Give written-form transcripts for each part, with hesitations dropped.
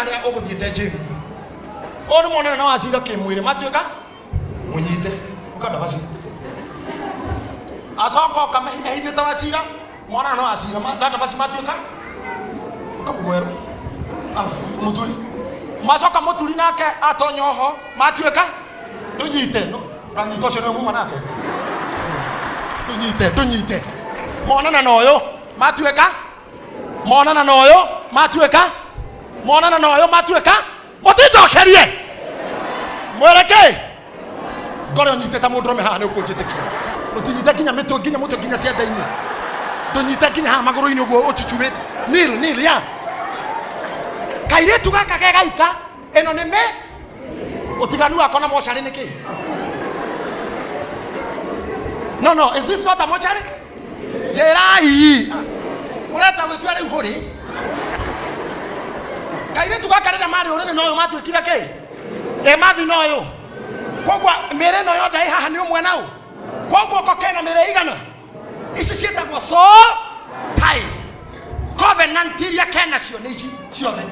Harĩa ũgũthiĩte gym ũyũ nĩ monana na Wacira kĩmwĩrĩ, matuĩka mũnyite ũkandabasi, acoka oka ehithĩte Wacira, monana na Wacira na ndabasi, matuĩka ũkamũgwerũ. Ah, mũturi macoka, mũturi nake atonya oho, matuĩka ndũnyite. Ũranyita ũcio nĩwe muma nake, ndũnyite, ndũnyite. Monana na ũyũ, matuĩka monana na ũyũ, matuĩka monana na ũyũ, matuĩka mũtinjokerie mwĩreke ngore ũnyitĩte mũndũrũme haha nĩ ũkũnjĩtĩkia. Ũtinyite nginya mĩtwe, nginya mũtwe, nginya ciande-inĩ, ndũnyite nginya haha magũrũ-inĩ ũguo ũchuchumĩte nil nil ya kairĩtu gaka ke gaika. Ĩno nĩ mĩ ũtiganu wako na mocarĩ nĩ kĩ? No, no, is this not a mocarĩ? Njĩrai ũreta gwĩtua rĩu hũrĩ kairĩtu gaka. Rĩrĩa marĩ ũrĩrĩ na ũyũ matuĩkire kĩ ĩ mathi na ũyũ, koguo mĩĩrĩ ĩno yothe ĩ haha nĩ ũmwe na ũ. Koguo ko kena mĩĩrĩ igana, ici ciĩtagwo soul ties. Covenant iria kenacio nĩ ici ciothe.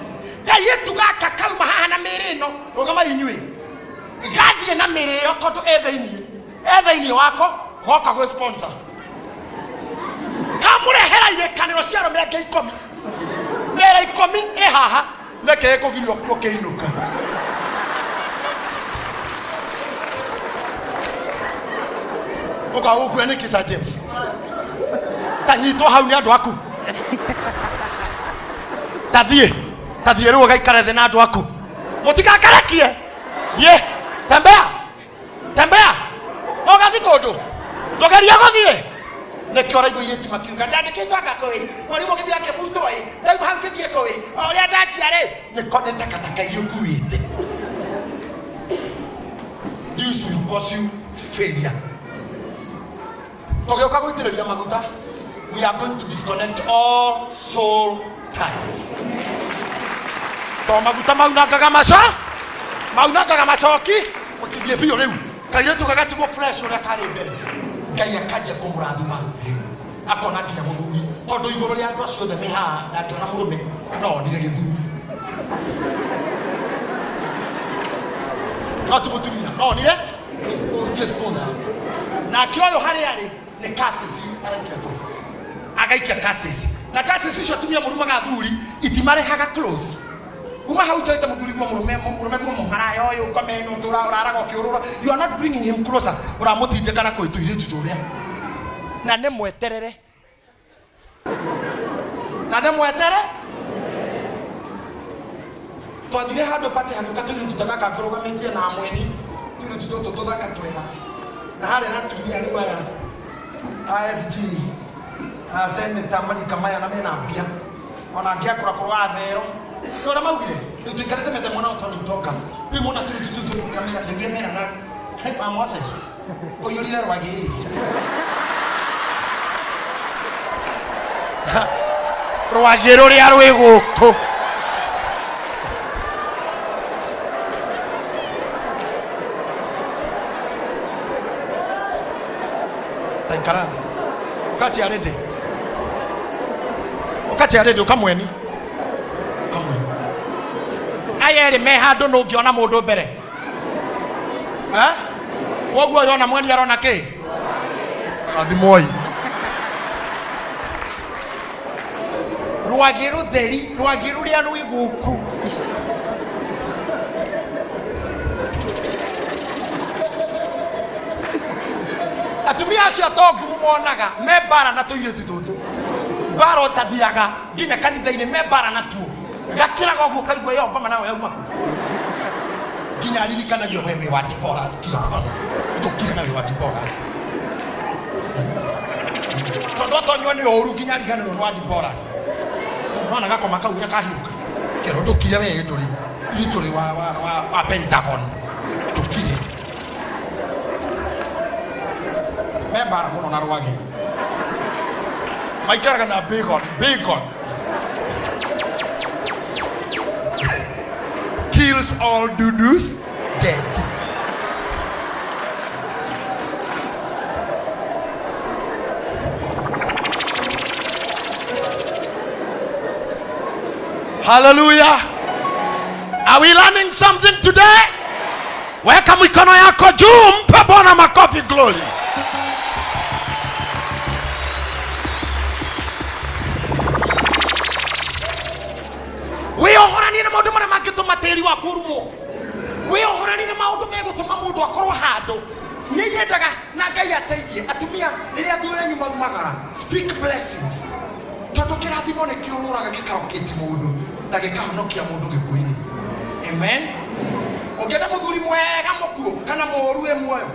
Kairĩtu gaka kauma haha na mĩĩrĩ ĩno, rũgama inyuĩ, gathiĩ na mĩĩrĩ ĩyo tondũ ĩ thĩiniĩ, ĩ thĩiniĩ wako, goka gwĩ sponsor, kamũrehera irĩkanĩro cia arũme angĩ 10, mĩĩrĩ 10 ĩ haha. Nĩkĩ ĩkũgirio kuo kĩinũka? Ũka gũkua nĩkĩ? Sir James, ta nyitwo hau nĩ andũ aku, ta thiĩ, ta thiĩ rĩu ũgaikare thĩ na andũ aku, mũtigakarekie. Thiĩ, tembea, tembea, ũgathi kũndũ, ndũgerie gũthiĩ. Nĩkĩo ũraigua airĩtu makiuga ndandĩkĩtwo anga kũĩ mwarimũ gĩthira kĩbutwo ĩ, ndauma hau ngĩthiĩ kũĩ o ũrĩa ndanjia rĩ, nĩko nĩ takataka iria ũkuĩte. This will cause you failure. Tũgĩũka gũitĩrĩria maguta, we are going to disconnect all soul ties, to maguta maunangaga maco, maunangaga macoki. Mũtithiĩ biũ rĩu, kairĩtu gagatigwo fresh ũrĩa karĩ mbere. Ngai akanjia kũmũrathima rĩu, akona nginya mũthuri, tondũ igũrũ rĩa andũ acio othe me haha ndangĩona mũrũme, no onire gĩthuri, no ti mũtumia, no onire gĩ sponsor. Nake ũyũ harĩa arĩ nĩ kasisi araikia ngoro, agaikia kasisi, na kasisi icio atumia mũrumaga athuri itimarehaga close. Kuma hau njoete mũthuri guo mũrũme, mũrũme guo mũmaraya ũyũ ngomeno tũra ũraraga ũkĩũrũra, you are not bringing him closer, ũramũtindĩka na kwĩ tũirĩtu tũrĩa. Na nĩ mweterere, na nĩ mwetere. Twathire handũ pate hagĩũka tũirĩtu ta gaka ngũrũgamĩtie na amweni, tũirĩtu tũtũ tũthaka twega, na harĩ na atumia rĩu aya a SG, a seneta marika maya, na mena mbia ona angĩ akũra kũrũ athero. Nĩ ũrĩa maugire rĩu tũikarĩte metha mwana ũtoni itonga rĩu mona tũirĩtu tũtũ tũrũgamĩra, ndaiguire mera na hey, wa Mose kũiyũrire rwagĩ, rwagĩ rũrĩa rwĩ gũkũ. Taikara thĩ, ũkatia rĩndĩ, ũkatia rĩndĩ, ũkamweni, ũkamweni. Aya erĩ me handũ nũ ũngĩona mũndũ mbere? Eh? Koguo ũyũ ona mweni arona kĩ? Rathimwoi rwagĩ rũtheri, rwagĩ rũrĩa rwĩ gũkũ. Atumia acio atongu mũmonaga me mbara na tũirĩtu tũtũ, mbara ũtathiraga nginya kanitha-inĩ, me mbara na tuo, gakĩraga ũguo kaigua ĩyo ngoma nayo yauma kũ, nginya aririkanagio, wewe wa Deborah, kira tũkire na wĩ wa Deborah, tondũ atonywo nĩ ũru nginya ariganĩrwo nĩ wa Deborah. Nona gakoma kau ũrĩa kahiũka kĩro, ndũkire we, tũrĩ ithuĩ tũrĩ wa Pentagon, ndũkire. Me mbara mũno na rwagĩ, maikaraga na bacon, bacon kills all dudus dead. Hallelujah. Are we learning something today? Weka mikono yako juu, mpe Bwana makofi glory. Wĩohoranie na maũndũ marĩa mangĩtũma tĩri waku ũrumwo. Wĩohoranie na maũndũ megũtũma mũndũ akorwo handũ. Nĩ nyendaga na Ngai ateithie atumia rĩrĩa athuri anyu maumagara, speak blessings, tondũ kĩrathimo nĩ kĩũrũraga gĩkarokĩti mũndũ na gĩkahonokia mũndũ gĩkuũ-inĩ. Amen. Ũngĩenda mũthuri mwega mũkuũ kana mũũru wĩ muoyo?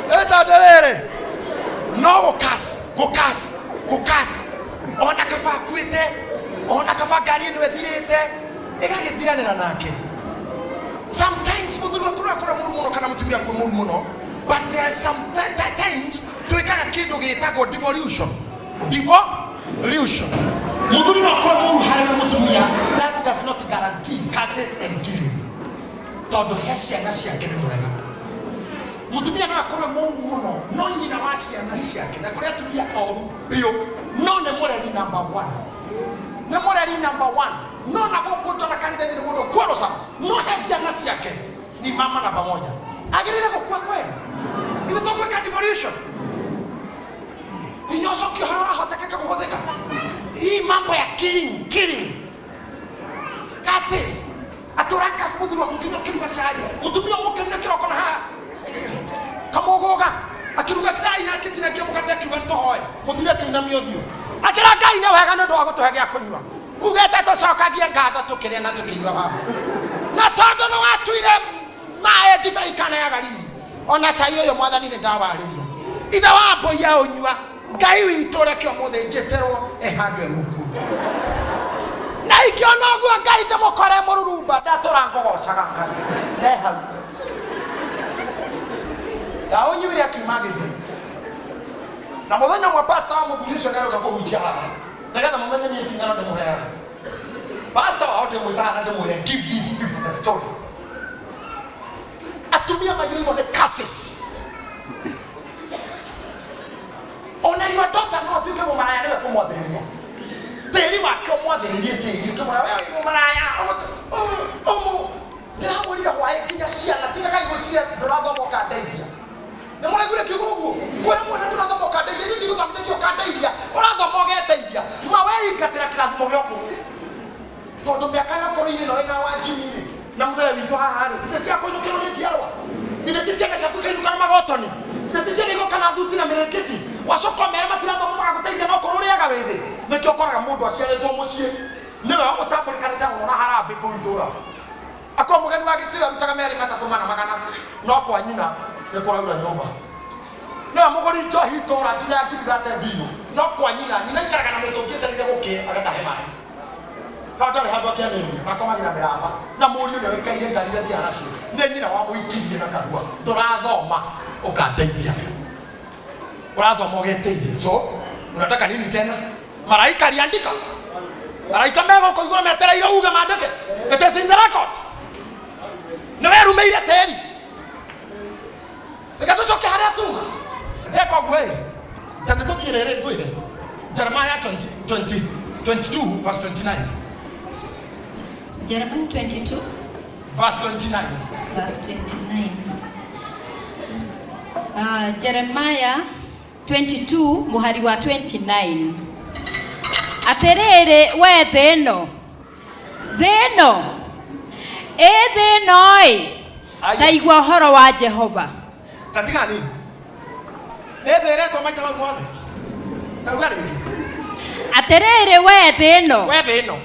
Ĩtondũ rĩrĩ no gũkas gũkas gũkas, ona kaba akuĩte, ona kaba ngari ĩno ĩthirĩte ĩgagĩthiranĩra nake. Sometimes mũthuri waku no akorwo mũru mũno kana mũtumia waku mũru mũno, but there are some times twĩkaga kĩndũ gĩtagwo devolution. Devolution. Mũthuri no akorwo mũru harĩ na mũtumia, that does not guarantee curses and killing, tondũ he ciana ciake nĩ mwega. Mũtumia no akorwo mũru mũno, no nyina wa ciana ciake, na kũrĩ atumia oru biũ no nĩ mũreri number one, nĩ mũreri number one. No na gũkũ nja na kanitha-inĩ nĩ mũndũ kworoca, no he ciana ciake ni mama namba moja. Agĩrĩire gũkua kweli? Ithe tũgwĩka devolution, hinya ũcokio harĩa ũrahotekeka kũhũthĩka. Hii mambo ya killing, killing, curses, atũra kasi mũthuri waku nginya ũkĩruga cai, mũtumia ũmũkĩrire kĩroko na haha kamũgũga akĩruga cai na akĩtinangia mũgate, akiuga nĩ tũhoe. Mũthuri akĩinamia ũthiũ akĩra Ngai nĩ wega nĩ ũndũ wa gũtũhe gĩa kũnyua, ugĩte tũcokagie ngatho tũkĩrĩa na tũkĩnyua, baba, na tondũ nĩ watuire maĩ ndibei kana ya Galili, ona cai ũyũ Mwathani nĩ ndawarĩria ithe wa mbũi aũnyua. Ngai witũ, reke ũmũthĩ njĩtĩrwo e handũ e mũkuo na ingĩona ũguo Ngai ndĩmũkore mũrurumba, ndatũra ngũgocaga Ngai ne hau ndaũnyuire. Akiuma agĩthiĩ. Na mũthenya ũmwe pastor wa mũthuri ũcio nĩaroka kũhunjia haha, nĩgetha mũmenye niĩ ti ng'ano ndĩmũheaga. Pastor wao ndĩmwĩtaga na ndĩmwĩre, "Give these people the story." Atumia maiyũirwo nĩ curses. Ona your daughter no atuĩke mũmaraya, nĩwe kũmwathĩrĩria tĩri wake, ũmwathĩrĩrie tĩri ũkĩmwĩra we wĩ mũmaraya. Ũmũ ndĩramwĩrire hwaĩ nginya ciana tigagai gũcie ndũrathoma ũkandeithia. Nĩ mũraiguire kiugo ũguo kwĩra mwana ndũrathoma ũkandeithia? Niĩ ndigũthomithĩtie ũkandeithia, ũrathoma ũgeteithia. Ma weingatĩra kĩrathimo gĩoku, tondũ mĩaka ya ũkũrũ-inĩ no ĩna wanjini-rĩ na mũthee witũ haha rĩ, ithe ti akũinũkĩrwo nĩ njiarwa, ithe ti ciana ciaku ikainũka na magotoni, ithe ti ciana igoka na thuti na mĩrĩngĩti, wacoka ũmere matirathoma magagũteithia no kũrũ ũrĩaga wĩ thĩ. Nĩkĩo ũkoraga mũndũ aciarĩtwo mũciĩ nĩwe ũtambũrĩkanĩte mũno na harambĩ kũu itũũra, akorwo mũgeni wa gĩtĩo arutaga merĩ matatũ mana magana, no kwa nyina nĩ kũraura nyũmba. Nĩwe mũgũri njohi itũũra nginya ngiri thate mbirũ, no kwa nyina, nyina ikaraga na mũtũngi etereire gũkĩe agatahe maĩ, tondũ ndarĩ handũ akĩanĩrĩria na akomagĩra mĩramba na mũriũ nĩ oĩkaine ngari iria athiaga nacio nĩ nyina wa mũikirie na kanua. Ndũrathoma ũkandeithia, ũrathoma ũgeteithia. So unataka nini tena? Malaika aliandika, malaika megũkũ igũrũ metereire uge mandĩke. It is in the record. Nĩ werumĩire tĩri. Reke tũcoke harĩa tuma eka ũguo ĩ ta nĩ tũthiĩ rĩrĩ ngwĩre Jeremiah 20, 20, 22 verse 29. Jeremiah 22 verse 29. Verse 29. Jeremiah 22 mũhari wa 29. Atĩrĩrĩ we thĩ ĩno, thĩ ĩno, ĩ thĩ ĩno ĩ, Aya. Ta igua ũhoro wa Jehova. Ta tiga nini, nĩ thĩ ĩretwo maita mau mothe. Tauga rĩngĩ. Atĩrĩrĩ we thĩ ĩno, we thĩ ĩno,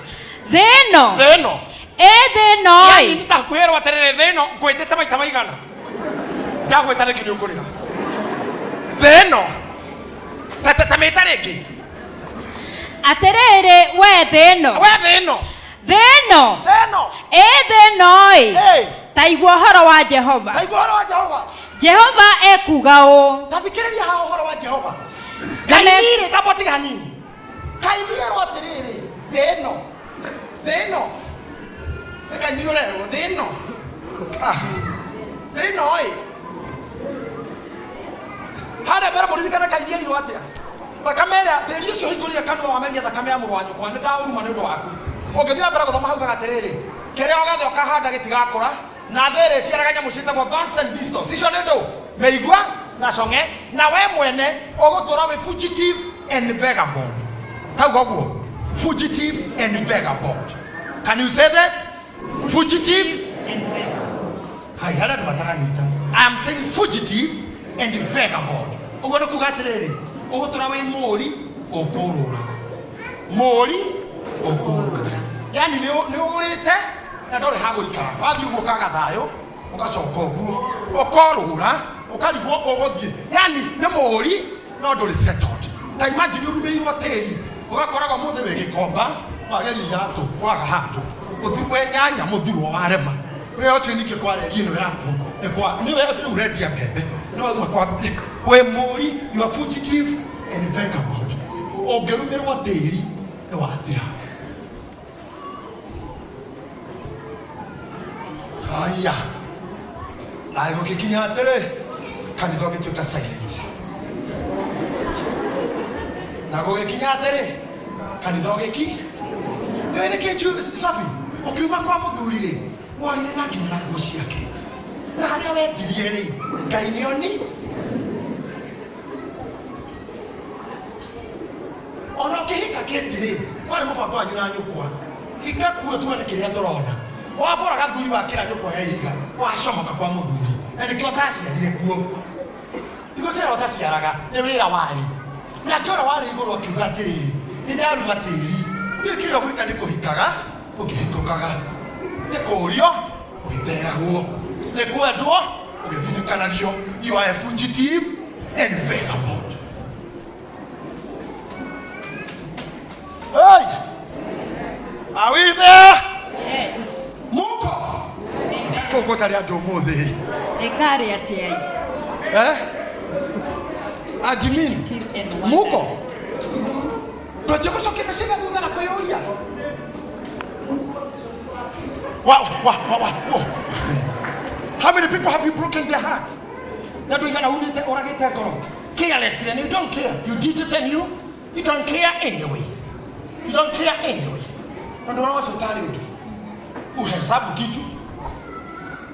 thĩ ĩno, thĩ ĩno, ĩ thĩ ĩno yani ĩ, nĩ takwĩrwo atĩrĩrĩ thĩ ĩno, ngwĩtĩte maita maigana? Ndagwĩta rĩngĩ nĩ ũkũrĩra. Thĩ ĩno, ta mĩta rĩngĩ. Atĩrĩrĩ we thĩ ĩno, we thĩ ĩno, thĩ ĩno, thĩ ĩno, ĩ thĩ ĩno ĩ, Ĩ. Ta igua ũhoro wa Jehova. Taigua ũhoro wa Jehova. Jehova ekuuga ũũ. Ta thikĩrĩria haha ũhoro wa Jehova. Ngai nirĩ, tambo tiga hanini. Ngai nĩerwo atĩrĩrĩ, thĩ ĩno, thĩ ĩno. Reke inyuĩ ũrerwo thĩ ĩno. Ah, thĩ ĩno ĩ. Harĩa mbere mũririkane kairierirwo atĩa? Thakame ĩrĩa tĩri ũcio ũhingũrire kanua wameria thakame ya mũrũ wa nyũkwa nĩ ndaũruma nĩ ũndũ waku. Ũngĩthiĩ na mbere gũthoma hau ugaga atĩrĩrĩ, kĩrĩa ũgetha ũkahanda gĩtigakũra na thĩ ĩrĩa ĩciaraga nyamũ ciĩtagwo thorns and thistles. Icio nĩ ndũ? Mĩigua na cong'e na we mwene ũgũtũra wĩ fugitive and vagabond. Tauga ũguo, fugitive and vagabond. Can you say that? Fugitive And vagabond. Hai, harĩa andũ mataranyita. I am saying fugitive and vagabond. Ũguo nĩ kuga atĩrĩrĩ, ũgũtũra wĩ mũũri ũkũrũra. Mũũri ũkũrũra. Yani nĩ ũrĩte na ndũrĩ ha gũikara. Wathiĩ ũguo ũkaga thayũ, ũgacoka ũguo, ũkorũra, ũkarigwo ũgũthiĩ. Yani nĩ mũũri no ndũrĩ settled. Ta imagine ũrumĩirwo tĩri, ũgakoraga ũmũthĩ wĩ gĩkomba, wageria iratũ kwaga handũ, ũthi we nyanya mũthurwo warema. Ũrĩa ũcio ningĩ kwareria ĩno ĩrakwo nĩ kwa nĩwe ũcio rĩu ũrendia mbembe nĩ wauma kwa wĩ mũũri, you are fugitive and vagabond. Ũngĩrumĩrwo tĩri nĩ wathira. Haya, na gũgĩkinya atĩrĩ, kanitha ũgĩtuĩka silent. Na gũgĩkinya atĩrĩ, kanitha ũgĩki nĩũĩ nĩkĩ Sophie, ũkiuma kwa mũthuri rĩ, worire na nginya na nguo ciake na harĩa wendirie rĩ, Ngai nĩoni ona ũkĩhika kĩti rĩ, warĩ mũbango wanyu na nyũkwa, hika kuo tuone kĩrĩa tũrona. Wabora gathuri wakĩra nyũkwa ya ihiga, wacomoka kwa mũthuri na nĩkĩo ũtaciarire kuo. Ti gũciara ũtaciaraga, nĩ wĩra warĩ nake ũrĩa warĩ igũrũ akiuga atĩrĩrĩ, nĩ ndaruma tĩri, niĩ kĩrĩa ũgwĩka nĩ kũhikaga ũkĩhikũkaga, nĩ kũũrio ũgĩteagwo, nĩ kwendwo ũgĩthinĩkanagio. You are a fugitive and vagabond. Hey! Are we there? Yes. Muko? Kũkũ tarĩ andũ ũmũthĩ. Ĩkarĩ atĩa? Eh? Admin. Fugitive and wanderer. Muko? Ndwanjia gũcokia meciria thutha na kwĩyũria. Wa wa wa wa. Oh. How many people have you broken their hearts? Nĩ andũ aigana unĩte ũragĩte ngoro. Carelessly and you don't care. You did it and you don't care anyway. You don't care anyway. Tondũ wona ũcio ũtarĩ ũndũ. Uhesabu kitu.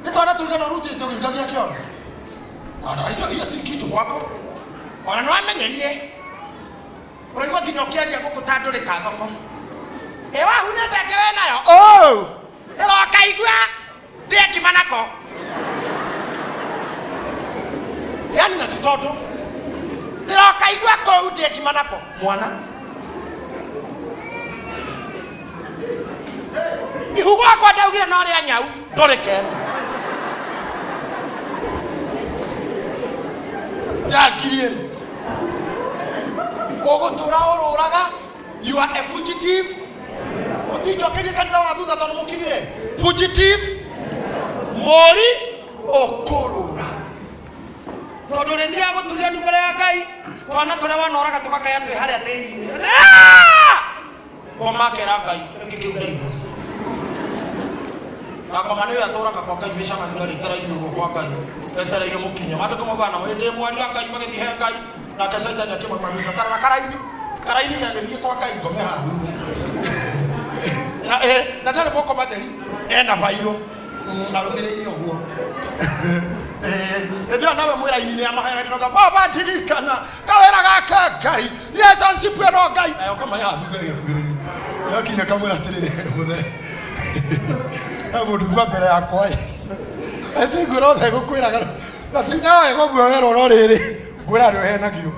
Nĩ twana tũigana ũrutĩte ũgĩikagia kĩondo. Ona icio hiyo si kitu kwako. Ona nĩ wamenyerire. Ũraigua nginya ũkĩaria gũkũ ta ndũrĩ ka thoko. Ĩ wahuna ndenge we nayo? Oh! Ĩrokaigua ndĩe ngima nako. Yani na ti tondũ ndĩrokaigua kũu ndĩe ngima nako mwana. Ihu gwakwa ndaugire no rĩa nyau ndũrĩ keno. Njangiri ĩno. Ũgũtũra ũrũraga, you are a fugitive. Ũtinjokerie kanitha wa thutha tondũ mũkirire. Fugitive, mũri ũkũrũra. Tondũ rĩthiaga gũturia ndu mbere ya Ngai, twana tũrĩa wanoraga tũgakaya twĩ harĩa tĩri-inĩ. Ah! Ngoma akera Ngai, nĩkĩ kĩu ndaigua? Na ngoma nĩyo atũraga kwa Ngai mĩcemanio rĩ, etereire ũguo kwa Ngai, etereire mũkinyo. Maandĩko maugaga na hĩndĩ ĩmwe aria Ngai magĩthiĩ he Ngai, nake Caitani akĩmauma thutha. Ta rora karaini, karaini gagĩthiĩ kwa Ngai ngome haha thutha. Na, na ndarĩ moko matheri, ena bairũ. Arũmĩrĩire ũguo. Hĩndĩ ĩyo nawe mwĩra-inĩ nĩ amahoera ndĩroga, Baba ndirikana kawĩra gaka Ngai, relationship ĩno Ngai. Nayo ngoma ya thutha ĩgĩkuhĩrĩria. Yakinya kamwĩra atĩrĩrĩ, mũthee, he mũndũ uma mbere yakwa ĩ. Ndingwĩra othe ngũkwĩraga, na ti nawe ũguo werwo no rĩrĩ, ngwĩra nĩ ũhenagio.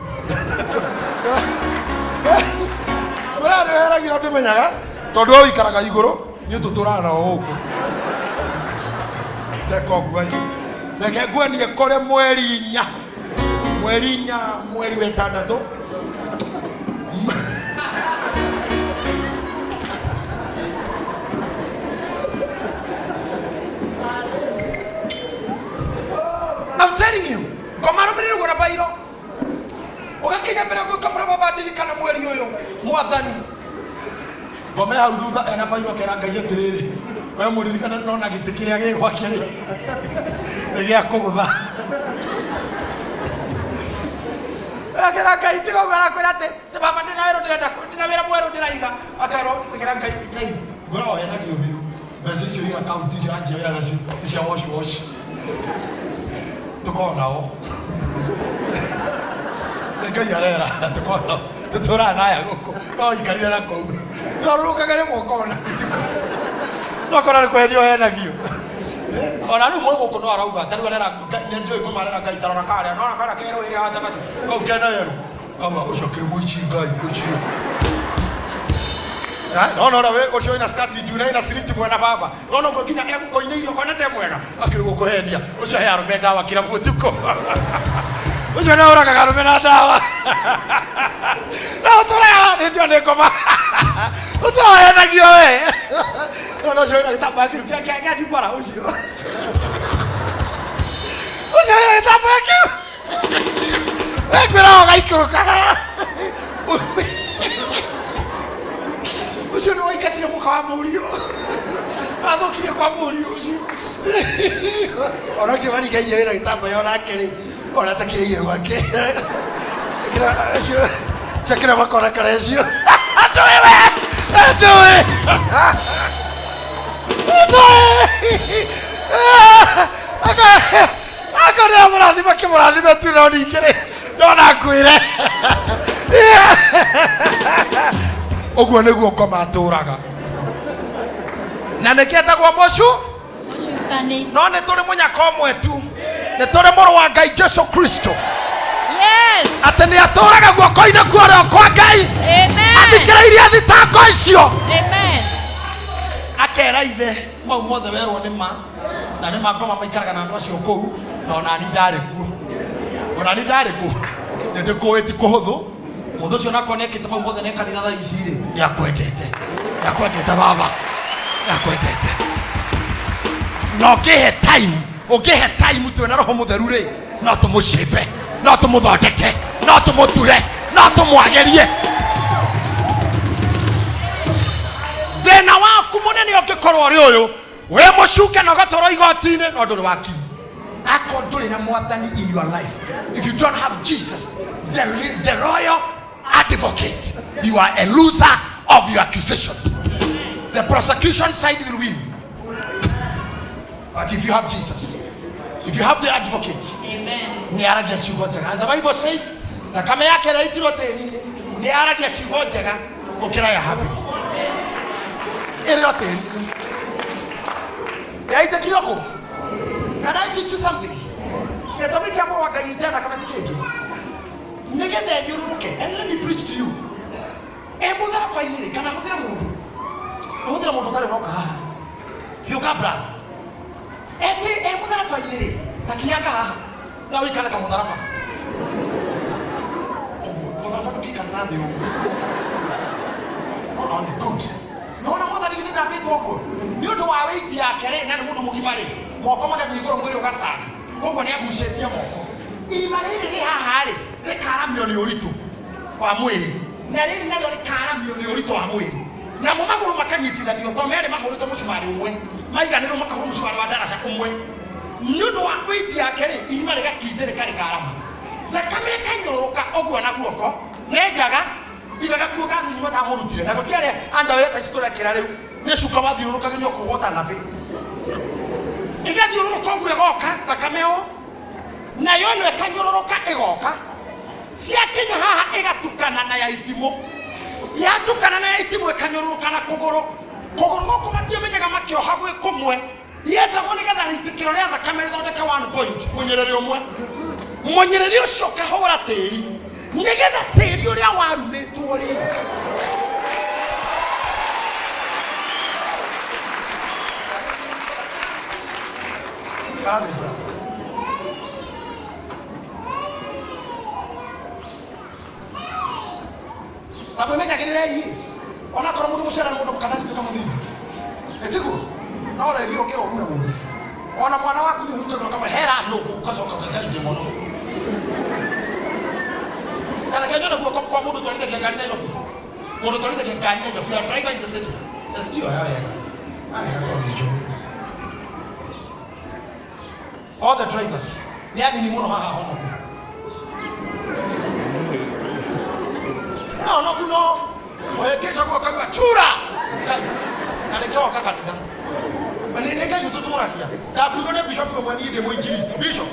Ngwĩra nĩ ũhenagio na ndũmenyaga, tondũ we ũikaraga igũrũ, niĩ tũtũraga nao gũkũ. Teka ũguo ĩ. Reke nguonie kũrĩ mweri inya. Mweri inya, mweri wa ĩtandatũ. I'm telling you, ngoma arũmĩrĩire ũguo na bairo. Ũgakinya mbere ũkamũra baba ndirikana mweri ũyũ mwathani. Ngoma hau thutha ena bairo akera Ngai atĩrĩrĩ, We mũririkane nona gĩtĩ kĩrĩa gĩ gwake rĩ nĩ gĩa kũgũtha. Akĩra Ngai tiga ũguo, arakwĩra atĩ ti baba ndĩna wĩra ndĩrenda, ndĩna wĩra mwerũ ndĩraiga. Akerwo tigĩra Ngai, Ngai ngoragwo henagio biũ. Mbeca icio i akaunti icio anjia wĩra nacio nĩ cia wash wash. Tũkoragwo nao. Nĩ Ngai arera tũkoragwo nao. Tũtũraga naya gũkũ no ikarire na kũu. No rũrũkaga rĩmwe ũkona ũtukũ. No kora nĩ kweherio henagio. Ona rĩu mwĩ gũkũ no arauga ta rĩu arera Ngai, nĩ njũĩ ngoma arera Ngai tarora karĩa, no karĩa kerũ ĩrĩa gatagatĩ kau kena yerũ. Kauga ũcio kĩrĩ mũici Ngai ũcio. No no we ũcio wĩna skati ndune ĩna siriti mwena baba. No no nginya egũkoinĩirio kona te mwega. Akĩrĩ gũkũhenia. Ũcio he arũme ndawa kĩrabu ũtukũ. Ũcio nĩ ũragaga arũme na ndawa. Na ũtũraga nĩ ndio nĩ ngoma. Ũtũraga henagio we. No no ũcio wĩna gĩtambaya kĩu kĩa ndibara ũcio. Ũcio wĩna gĩtambaya kĩu. We kwĩra ũgaikũrũkaga. Ũcio nĩ waingatire mũka wa mũriũ. Athũkirie kwa mũriũ ũcio. Ona ũcio marigairie wĩna gĩtambaya onake rĩ, ona atakĩrĩire gwake. Ũcio cakĩra makona karecio. Ndũĩ we! Ndũĩ! Ndũĩ! Akorĩa mũrathima kĩmũrathime tu no ningĩ rĩ, no nakwĩre. Ũguo nĩguo ngoma atũraga. Na nĩkĩ etagwo mũcu? Mũcukani. No nĩ tũrĩ mũnyaka ũmwe tu. Nĩ tũrĩ mũrũ wa Ngai Jesu Kristo. Yes. Atĩ nĩ atũraga guoko-inĩ kwa ũrĩo kwa Ngai. Amen. Athikĩrĩirie thitango icio. Amen. Akera ithe mau mothe werwo nĩ ma na nĩ makoma maikaraga na andũ acio kũu na onani ndarĩ kuo. Onani ndarĩ kuo. Nĩ ndĩkũĩ ti kũhũthũ. Mũndũ ũcio onakorwo nĩ ekĩte mau mothe nĩ kanitha thaa ici rĩ, nĩ akwendete. Nĩ akwendete baba. Nĩ akwendete. Na ũngĩhe time, ũngĩhe time twĩna roho mũtheru rĩ, no tũmũcimbe, no tũmũthondeke, no tũmũture, no tũmwagĩrie. Thĩna waku mũnene ũngĩkorwo ũrĩ ũyũ, wĩ mũcuke na ũgatwarwo igoti-inĩ no ndũrĩ wakiri. Akorwo ndũrĩ na mwathani in your life, if you don't have Jesus, the royal advocate, you are a loser of your accusation. The prosecution side will win. But if you have Jesus, if you have the advocate, Amen. nĩ aragia ciugo njega. And the Bible says, thakame yake ĩrĩa ĩitirwo tĩri-inĩ nĩ aragia ciugo njega gũkĩra ya Habili. Ĩrĩ o tĩri-inĩ. Yaitĩkire kũ? Can I teach you something? Gĩtũmi kĩa mũrũ wa Ngai ite thakame ti kĩngĩ. Nĩgetha ĩthiũrũrũke. And let me preach to you. Ĩ mũtharaba-inĩ rĩ, kana hũthĩre mũndũ. Hũthĩre mũndũ ũtarĩ ũroka haha. Yũka brother. Eti ĩ mũtharaba-inĩ rĩ, ta kinyanga haha. Na ũikare ta mũtharaba. Ũguo, mũtharaba ndũngĩikara na thĩ ũguo. No, nĩ good. Nona mwathani githĩ ndambĩtwo ũguo? Nĩ ũndũ wa weight yake rĩ, na nĩ mũndũ mũgima rĩ, moko magathiĩ igũrũ mwĩrĩ ũgacanga. Koguo nĩ agucĩtie moko. Irima rĩrĩ rĩ haha rĩ, rĩkaramio nĩ ũritũ wa mwĩrĩ. Na rĩrĩ narĩo rĩkaramio nĩ ũritũ wa mwĩrĩ. Namo magũrũ makanyitithanio to merĩ mahũrĩtwo mũcumarĩ ũmwe. Maiganĩrwo makahũrwo mũcumarĩ wa ndaraca ũmwe. Nĩ ũndũ wa weight yake rĩ, irima rĩgakindĩrĩka rĩkarama. Thakame ĩkanyũrũrũka ũguo na guoko, nĩ njaga, tiga gakuo ka thĩinĩ matamũrutire. Na gũtiarĩ underwear ta ici tũrekĩra rĩu, nĩ cuka wathiũrũrũkagĩrio kũgwo ta nabi. Ĩgathiũrũrũka ũguo ĩgoka, thakame ũũ, nayo ĩno ĩkanyũrũrũka ĩgoka. Ciakinya haha ĩgatukana na ya itimũ. Yatukana na ya itimũ ĩkanyũrũrũka na kũgũrũ. Kũgũrũ gũkũ matiamenyaga makĩoha gwĩ kũmwe. Yendagwo nĩgetha rĩitĩkĩro rĩa thakame rĩthondeke 1 point, mũnyĩrĩrĩ ũmwe. Mũnyĩrĩrĩ ũcio ũkahũra tĩri, nĩgetha tĩri ũrĩa warumĩtwo rĩ. Karathi, brother. Ta mwĩmenyagĩrĩrei, onakorwo mũndũ mũcere nĩ mũndũ mũkandarituĩka mũthingu. Ĩtiguo? No ũrehire ũkĩra ũrume mũndũ. Ona mwana waku nĩ ũhingagĩrwo kamwe hera nũ ũgacoka ũgakaingĩ mũno. Kana kenya na guoko kwa mũndũ twarithagia ngari Nairobi. Mũndũ twarithagia ngari Nairobi, you are driver in the city. Sio ya wega. All the drivers nĩ anini mũno haha honoku. No honoku no wekesha kwa kaigua chura na rĩngĩ woka kanitha. Nĩ Ngai ũtũtũragia. Ndakuirwo nĩ bishop ũmwe niĩ ndĩ mũinjilisti bishop.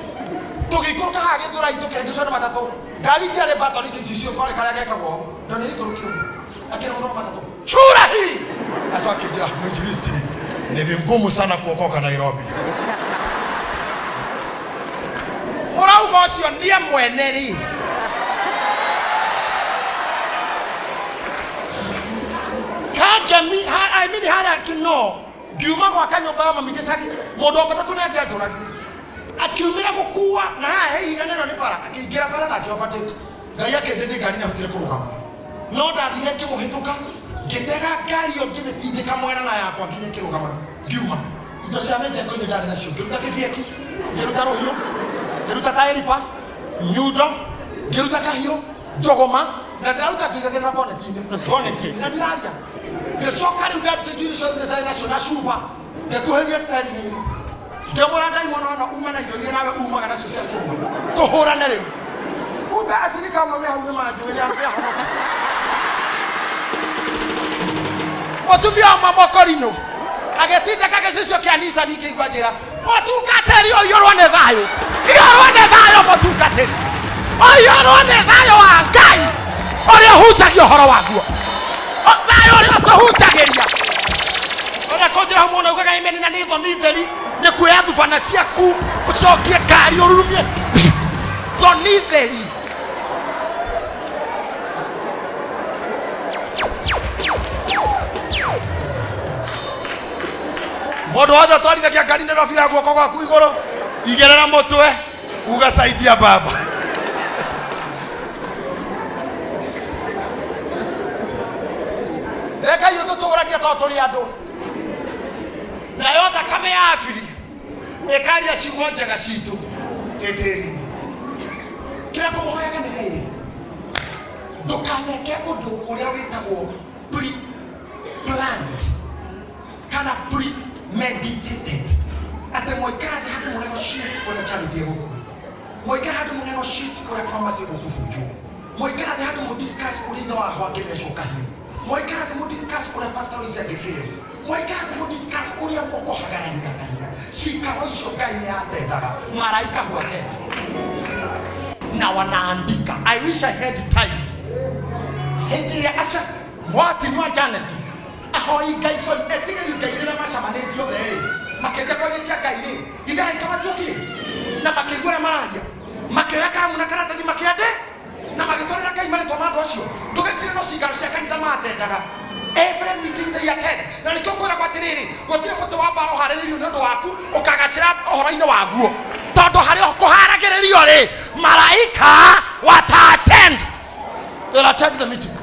Tũgĩikũrũka haha Gĩthũrai tũkĩhĩngĩcwo nĩ matatũ. Ngari itiarĩ batoni ici icio kwarĩ karĩa gekagwo. Ndonire ikũrũkio. Akĩrũgama matatũ. Chura hii! Sasa akijira mwinjilisti, ni vingumu sana kuokoka Nairobi. Mũrauga ũcio niĩ mwene rĩ. Kangemi, I mean harĩa kino. Ngiuma gwaka nyũmba ya mami gĩcagi, mũndũ wa matatũ nĩ angĩanjũragire. Akiumĩra gũkua na haha he ihiga nĩno nĩ bara, akĩingĩra bara na akĩ-overtake. Ngai akĩndeithia ngari nĩ ahotire kũrũgama. No ndathire ngĩmũhĩtũka, ngĩtega ngari ĩyo ngĩmĩtindĩka mwena na yakwa nginya ĩkĩrũgama, ngiuma. Indo cia mĩjengo-inĩ ndarĩ nacio, ngĩruta kĩbieki, ngĩruta rũhiũ, ngĩruta tairiba, nyundo, ngĩruta kahiũ, njogoma, na ndĩraruta ngĩigagĩrĩra boneti-inĩ, na ndiraria. Ngĩcoka rĩu ndaruta indo iria ciothe ciarĩ nacio na cuba, ngĩkuhĩria steering-inĩ. Ngĩmwĩra ndaimono ĩno ume na indo iria nawe umaga nacio cia kũrua, tũhũrane rĩu. Kumbe acirika amwe me hau nĩ manjũĩ nĩ ahonoki. Mũtumia ũmwe mũkorino agĩtindĩka gĩcicio kĩa Nissan kĩigua njĩra, mũtungatĩri ũiyũrwo nĩ thayũ, iyũrwo nĩ thayũ mũtungatĩri, ũiyũrwo nĩ thayũ wa Ngai ũrĩa ũhunjagia ũhoro waguo, thayũ ũrĩa ũtũhunjagĩria. Ũrĩa kũnjĩra hau mũno ugaga amen na nĩ thoni theri nĩ kuoya thubana ciaku ũcokie ngari ũrurumie thoni theri. Mũndũ wothe ũtwarithagia ngari Nairobi ya guoko gwaku igũrũ, igĩrĩra mũtwe uga saidia baba. Ngai ũtũtũragia tondũ tũrĩ andũ. Nayo thakame ya Abiri ĩkaria ciugo njega citũ ĩtĩri-inĩ. Kĩrĩa ngũmũhoyaga nĩ rĩrĩ, ndũkaneke ũndũ ũrĩa wĩtagwo pre-planned kana premeditated. Atĩ mwaikara thĩ handũ mũnegotiate ũrĩa charity ĩgũkua, mwaikara handũ mũnegotiate ũrĩa pharmacy ĩgũkũbunjwo, mwaikara thĩ handũ mũdiscuss ũrĩa ithe wa roho angĩthecwo kahiũ, mwaikara thĩ mũdiscuss ũrĩa pastor Lois angĩfail, mwaikara thĩ mũdiscuss ũrĩa mũkũhagarania kanitha. Cikaro icio Ngai nĩ atendaga, maraika huatend na wanaandika. I wish I had time. Hĩndĩ ĩrĩa aca Martin wa Janet ahoi Ngai sorry etigĩri Ngai rĩrĩa macamanĩtie othe rĩ makĩanjia kwaria cia Ngai rĩ ithe araika matiokire na makĩigua ũrĩa mararia makĩoya karamu na karatathi makĩande na magĩtwarĩra Ngai marĩtwa ma andũ acio. Ndũgecirie no cikaro cia kanitha matendaga. Every meeting they attend. Na nĩkĩo kwĩragwo atĩrĩrĩ, gũtirĩ mũtĩ wa mbara ũharĩrĩirio nĩ ũndũ waku ũkagacĩra ũhoro-inĩ waguo, tondũ harĩa kũharagĩrĩrio rĩ maraika wata attend. They'll attend the meeting.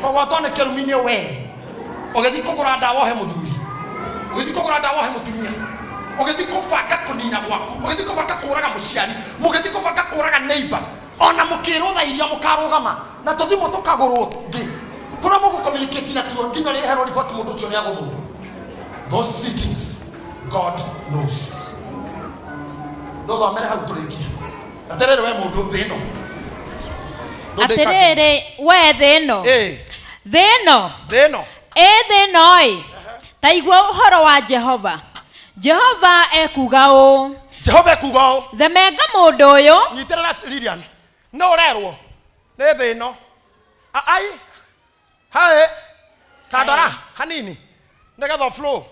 Kũgwatwo nĩ kĩrumi nĩ we ũgĩthiĩ kũgũra ndawa ũhe mũthuri, ũgĩthiĩ kũgũra ndawa ũhe mũtumia, ũgĩthiĩ kũbanga kũnina gwaku, ũgĩthiĩ kũbanga kũraga mũciari, mũgĩthiĩ kũbanga kũraga neighbor, ona mũkĩrwo tha iria mũkarũgama na tũthimũ tũkagũrwo ngĩ tũrĩa mũgũcommunicate natuo nginya rĩreherwo riboti mũndũ ũcio nĩ agũthũra. Those sittings God knows. Ndũthomere hau tũrĩkie. Atĩrĩrĩ we mũndũ thĩ ĩno. Atĩrĩrĩ we thĩ ĩno. Thĩ ĩno. Thĩ ĩno. Ĩ thĩ ĩno ĩ. Ta igua ũhoro wa Jehova. Jehova ekuga ũũ. Jehova ekuga ũũ. Themenga mũndũ ũyũ. Nyitĩrĩra Lilian. No ũrerwo nĩ thĩ ĩno. Ai. Hae. Tandora hanini. Nĩgetha flow.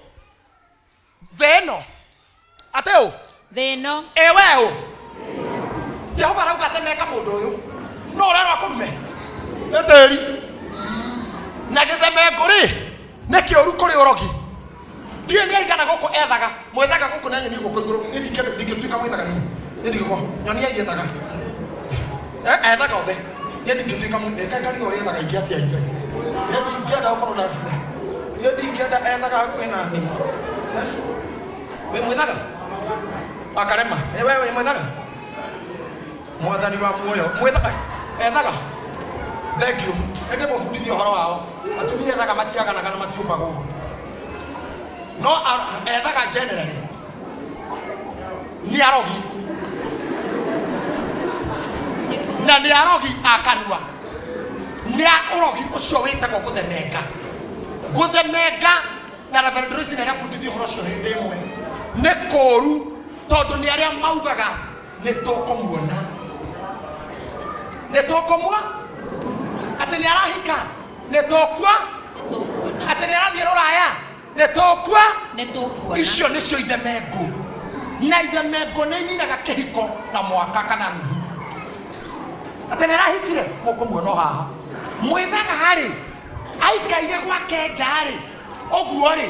Thĩ ĩno. Atĩ ũ? Thĩ ĩno. Ĩ we ũ? Jehova arauga themenga mũndũ ũyũ. No ũrerwo akũrume. Nĩ tĩri. Na gĩthemengo rĩ, nĩ kĩũru kũrĩ ũrogi. Ndiũĩ nĩ aigana gũkũ ethaga. Mwethaga gũkũ na nyoni gũkũ igũrũ. Niĩ ndingĩtuĩka mwethaga niĩ. Niĩ ndingĩkorwo. Nyoni aiethaga. Ethaga othe. Niĩ ndingĩtuĩka mwethaga. Ngai ũrĩa ethaga ingĩ atĩa Ngai. Niĩ ndingĩenda gũkorwo na. Niĩ ndingĩenda ethaga hakuhĩ na niĩ. Wĩ mwethaga? Akarema. We wĩ mwethaga? Mwathani wa muoyo. Mwethaga? Ethaga? Thank you. Nĩ ndĩmũbundithie ũhoro wao. Atumia ethaga matiaganaga na matiũmbagwo. No ethaga generally nĩ arogi na nĩ arogi a kanua nĩ a ũrogi ũcio wĩtagwo gũthemenga gũthemenga na Reverend Royce nĩ arabundithia ũhoro ũcio hĩndĩ ĩmwe nĩ kũũru tondũ nĩ arĩa maugaga nĩ tũkũmuona nĩ tũkũmua atĩ nĩ arahika nĩ tũkua atĩ nĩ arathiĩ rũraya nĩ tũkua Nĩ tũkuona. Icio nĩcio ithemengũ na ithemengũ nĩ nyinaga kĩhiko na mwaka kana nuthu atĩ nĩ arahikire mũkũmuona o haha mwĩthaga rĩ aikaire gwake nja rĩ ũguo rĩ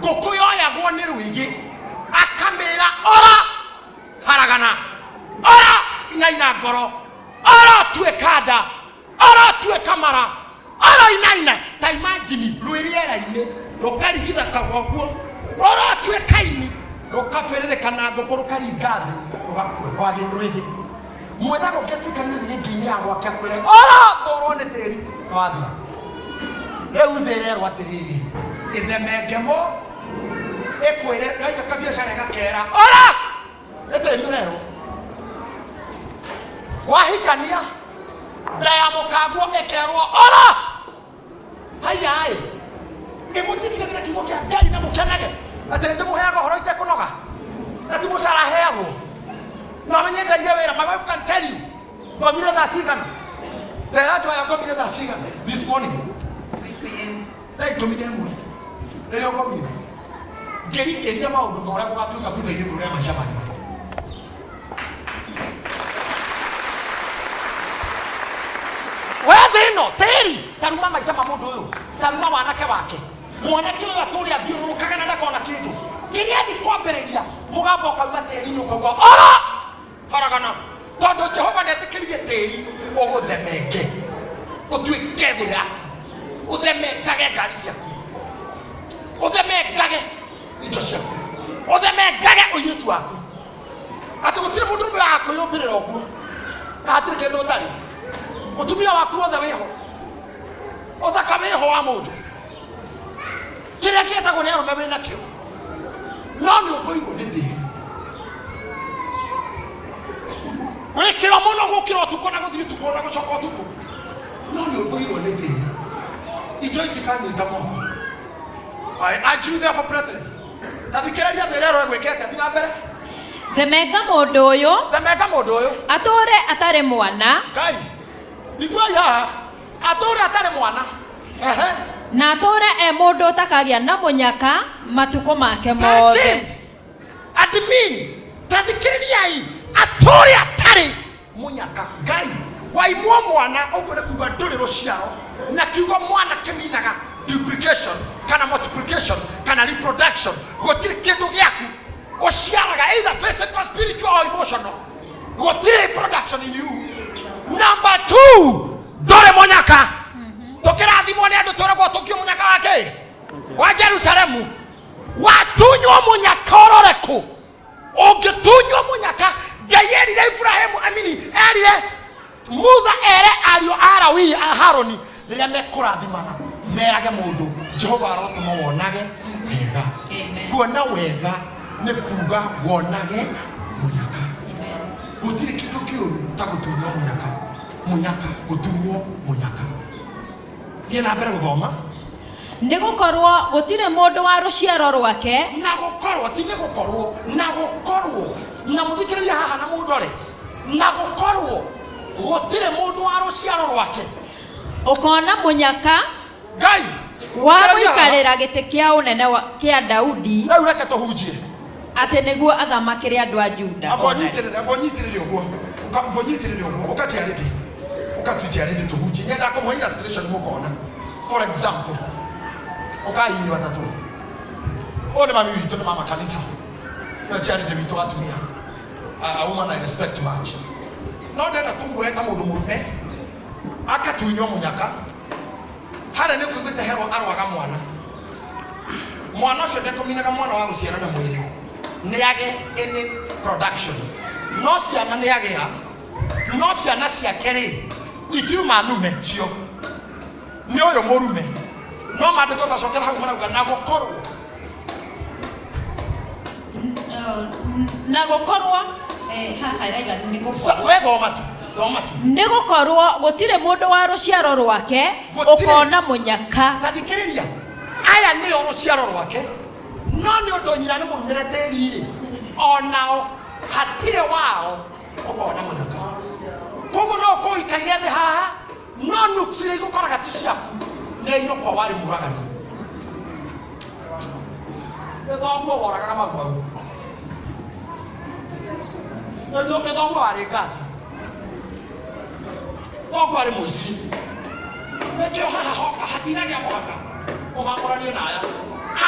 ngũkũ yoyagwo nĩ rwĩgĩ akamĩra ora haragana ora inaina ngoro ora tuĩka nda ora tuĩka mara ora inaina ta imagine rwĩ rĩera-inĩ rũkarigitha kagoguo rũratuĩka ini rũkabĩrĩrĩka na ngũkũ rũkaringa thĩ rũgakua gwagĩ rwĩgĩ mwethaga ũngĩatuĩka nĩ thĩngĩ-inĩ ya gwake akwĩre ora thorwo nĩ tĩri nĩwathira rĩu thĩ ĩrerwo atĩrĩrĩ ĩthemenge mũ ĩkwĩre yaiga kabiacara ĩgakera ora nĩ tĩri ũrerwo wahikania nda ya mũkaguo ĩkerwo ora haiya ĩ ĩmũtitigagĩra kiugo kĩa Ngai na mũkenage atĩ nĩ ndĩmũheaga ũhoro itekũnoga na ti mũcara heagwo no menye ndaire wĩra. My wife can tell you ngomire thaa cigana ndera andũ aya ngomire thaa cigana this morning thaa 11 rĩrĩa ngomire ngĩrikĩria maũndũ ma ũrĩa gũgatuĩka thutha-inĩ igũrũ rĩa maica manyu. We thĩ ĩno tĩri taruma maica ma mũndũ ũyũ taruma wanake wake mwanake ũyũ atũrĩ athiũrũrũkaga na ndakona kĩndũ kĩrĩa athi kwambĩrĩria mũgambo ũkauma tĩri-inĩ ũkauga ora haragana tondũ Jehova nĩetĩkĩririe tĩri ũgũthemenge ũtuĩke thũ yaku ũthemengage ngari ciaku ũthemengage indo ciaku ũthemengage ũirĩtu waku atĩ gũtirĩ mũndũ ũrũme wakwĩyũmbĩrĩra ũguo na hatirĩ kĩndũ ũtarĩ mũtumia waku wothe wĩho ũthaka wĩho wa mũndũ kĩrĩa kĩendagwo nĩ arũme wĩnakĩo no nĩ ũthũirwo nĩ tĩri wĩkĩro mũno gũkĩra ũtukũ na gũthiĩ ũtukũ na gũcoka ũtukũ no nĩ ũthũirwo nĩ tĩri indo itikanyita moko. I urge you therefore, brethren, ta thikĩrĩria thĩ ĩrĩa ĩrwĩkĩte thiĩ na mbere. Themenga mũndũ ũyũ themenga mũndũ ũyũ atũũre atarĩ mwana Ngai iguai haha atũũre atarĩ mwana ehe na atũũre e mũndũ ũtakagĩa na mũnyaka matukũ make Sir mothe. James admin ta thikĩrĩriai atũũre atarĩ mũnyaka Ngai waimwo mwana ũguo nĩ kuga ndũrĩ rũciaro na kiugo mwana kĩminaga duplication kana multiplication kana reproduction gũtirĩ kĩndũ gĩaku ũciaraga either physical, spiritual or emotional gũtirĩ production in you. Number two, ndũrĩ mũnyaka tũkĩrathimwo nĩ andũ twĩragwo tũkio mũnyaka wake wa Jerusalemu watunywo mũnyaka ũrore kũ ũngĩtunywo mũnyaka Ngai erire Ibrahimu amini erire Mutha ere ariũ a Lawi a Haroni rĩrĩa mekũrathimana merage mũndũ Jehova arotũma wonage wega. Amen. Kuona wega nĩ kuga wonage mũnyaka gũtirĩ kĩndũ kĩũru ta gũtunywo mũnyaka mũnyaka gũtunywo mũnyaka thiĩ na mbere gũthoma. Nĩ gũkorwo gũtirĩ mũndũ wa rũciaro rwake na gũkorwo ti nĩ gũkorwo na gũkorwo na mũthikĩrĩria haha na mũndore na gũkorwo gũtirĩ mũndũ wa rũciaro rwake ũkona mũnyaka Ngai wa thikĩrĩria haha. gũikarĩra gĩtĩ kĩa ũnene kĩa Daudi rĩu reke tũhunjie atĩ nĩguo athamakĩre andũ a Juda. Amba ũnyitĩrĩre amba ũnyitĩrĩre ũguo amba ũnyitĩrĩre ũguo ũkaciarĩte ũkatuciarĩte tũhunjie nyenda kũmũhe illustration mũkona. For example, ũkai inyuĩ atatũ ũyũ nĩ mami witũ nĩ mama kanitha nĩwe charity witũ atumia a woman I respect much no ndenda tũmuoe ta mũndũ mũrume akatunywo mũnyaka harĩa nĩ ũkũiguĩte herwo arwaga mwana mwana ũcio ndekũminaga mwana wa gũciara na mwĩrĩ nĩ age any production no ciana nĩ agĩa no ciana ciake rĩ itiuma nume cio nĩ ũyũ mũrume no maandĩko tacokera hau marauga na gũkorwo Na gukorwo haha iraiga ni gukorwo we thoma tu thoma tu ni gukorwo gutire mundu wa ruciaro rwake ukona munyaka. Tathikiriria aya nio ruciaro rwake no ni undu nyina ni murumire tiri ri onao hatire wao ukona munyaka. Koguo no kuikaire thi haha no nuksire igukoraga ti ciaku ni nyoko wari muragani ni thoguo woragaga mau mau ni thoguo warĩ ngati thoguo arĩ mũici nĩkĩo haha hoka hatinagĩa mũhaka ũgakoranio na aya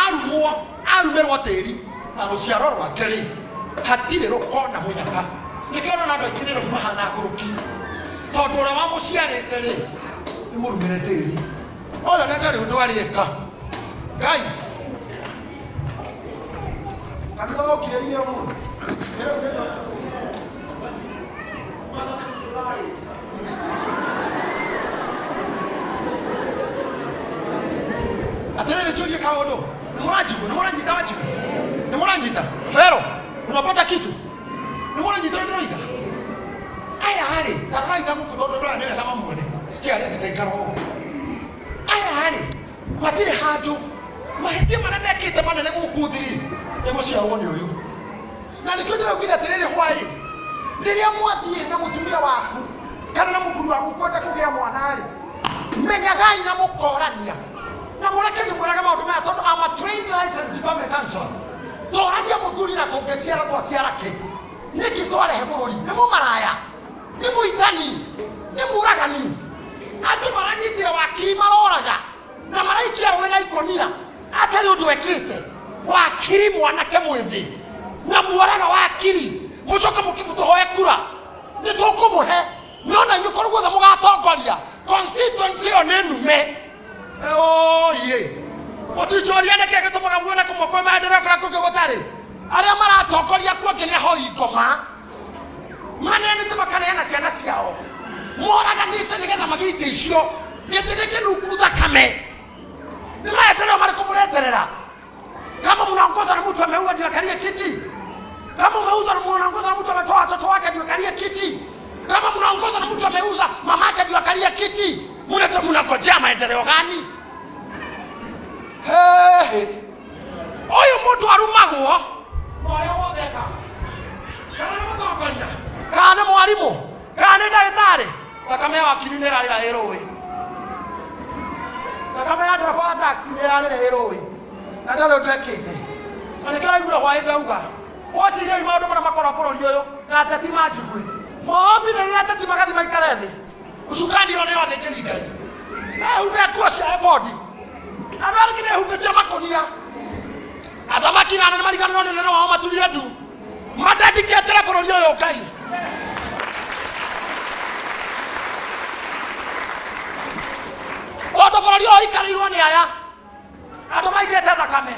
arumwo arumĩrwo tĩri na rũciaro rwake rĩ hatirĩ rũkona mũnyaka. Nĩkĩo ũrona andũ aingĩ Nairobi mahana ngũrũki tondũ ũrĩa wamũciarĩte rĩ nĩ mũrumĩre tĩri ũyũ na ndarĩ ũndũ arĩka. Ngai kanitha wokire irio mũno. Atirĩrĩ njũrie kaũndũ nĩ mũranjigua nĩ mũranyita wanjigua nĩ mũranyita Fero unapata kitu nĩ mũranyita ũrĩa ndĩroiga aya rĩ tarorai na gũkũ tondũ ndũraya nĩ wega mamuone kĩarĩ ndĩtaikara ũguo. Aya rĩ matirĩ handũ mahĩtia marĩa mekĩte manene gũkũ thĩ rĩ nĩ gũciarwo nĩ ũyũ. Na nĩkĩo ndĩraugire atĩrĩrĩ hwaĩ rĩrĩa mwathiĩ na mũtumia waku kana na mũthuri waku kwenda kũgĩa mwana rĩ menyagai na mũkorania na mũreke ndĩmwĩrage maũndũ maya tondũ I'm a trained licensed family counselor. Tũragia mũthuri na tũngĩciara twaciara kĩ nĩkĩ twarehe bũrũri nĩ mũmaraya nĩ mũitani nĩ mũragani andũ maranyitire wakiri maroraga na maraikia rũĩ na ikonia atarĩ ũndũ ekĩte wakiri mwanake mwĩthĩ na muoraga wakiri mũcoke mũkĩmũtũhoe kura nĩ tũkũmũhe no na inyuĩ korwo guothe mũgatongoria constituency ĩyo nĩ nume. Oye mũticoria nĩkĩ gĩtũmaga muone kũmwe kwĩ maendeleo kũrĩa kũngĩ gũtarĩ arĩa maratongoria kuo angĩ nĩ ahoi ngoma maneanĩte makaneana ciana ciao moraganĩte nĩgetha magĩe itĩ icio gĩtĩ nĩ kĩnungu thakame nĩ maendeleo marĩkũ mũreterera? Kama mnaongoza na mtu ameua ndio akalie kiti, kama umeuza mnaongoza na mtu ametoa watoto wake ndio akalie kiti, kama mnaongoza na mtu ameuza mamake ndio akalie kiti, mnangojea maendeleo gani? Hey, ũyũ mũndũ arumagwo ũrĩa wotheka kana nĩ mũtongoria kana nĩ mwarimũ kana nĩ ndagĩtarĩ thakame ya wakiri nĩ ĩrarĩra ĩ rũĩ thakame ya ndereba wa taxi nĩ ĩrarĩra ĩ rũĩ na ndarĩ ũndũ ekĩte. Na nĩkĩo ũraiguire hwaĩ ndauga waciriai maũndũ marĩa makorwo bũrũri ũyũ na ateti manjigui mombire rĩrĩa ateti magathiĩ maikare thĩ ucukani ũyũ nĩ athĩnjĩri Ngai mehumbe nguo cia ebodi andũ arĩa angĩ mehumbe cia makũnia athamaki na anene mariganĩrwo nĩ ũnene wao maturie ndu mandendikĩtĩre bũrũri ũyũ Ngai. Tondũ bũrũri ũyũ ũikarĩirwo nĩ aya andũ maitĩte thakame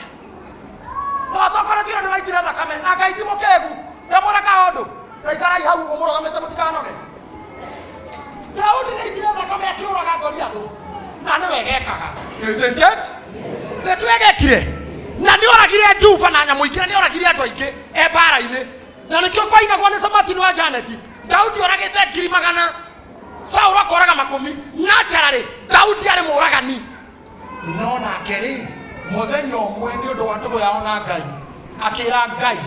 no atongoretio nĩ maitire thakame na Ngai ti mũkĩgu ndamwĩra kaũndũ taikarai hau ũguo mũrũgamĩte mũtikanoge. Daudi nĩaitire thakame akĩũraga Goliathũ na nĩwe gekaga. Isn't it? Nĩ twegekire na nĩoragire nduba na nyamũ ingĩ na nĩoragire andũ aingĩ e mbara-inĩ na nĩkĩo kwainagwo nĩ Samatini wa Janeti Daudi oragĩte 100,000 Saũlũ akoraga 10 naturally Daudi arĩ mũragani no nake rĩ mũthenya ũmwe nĩ ũndũ wa ndũgũ yao na Ngai akĩra Ngai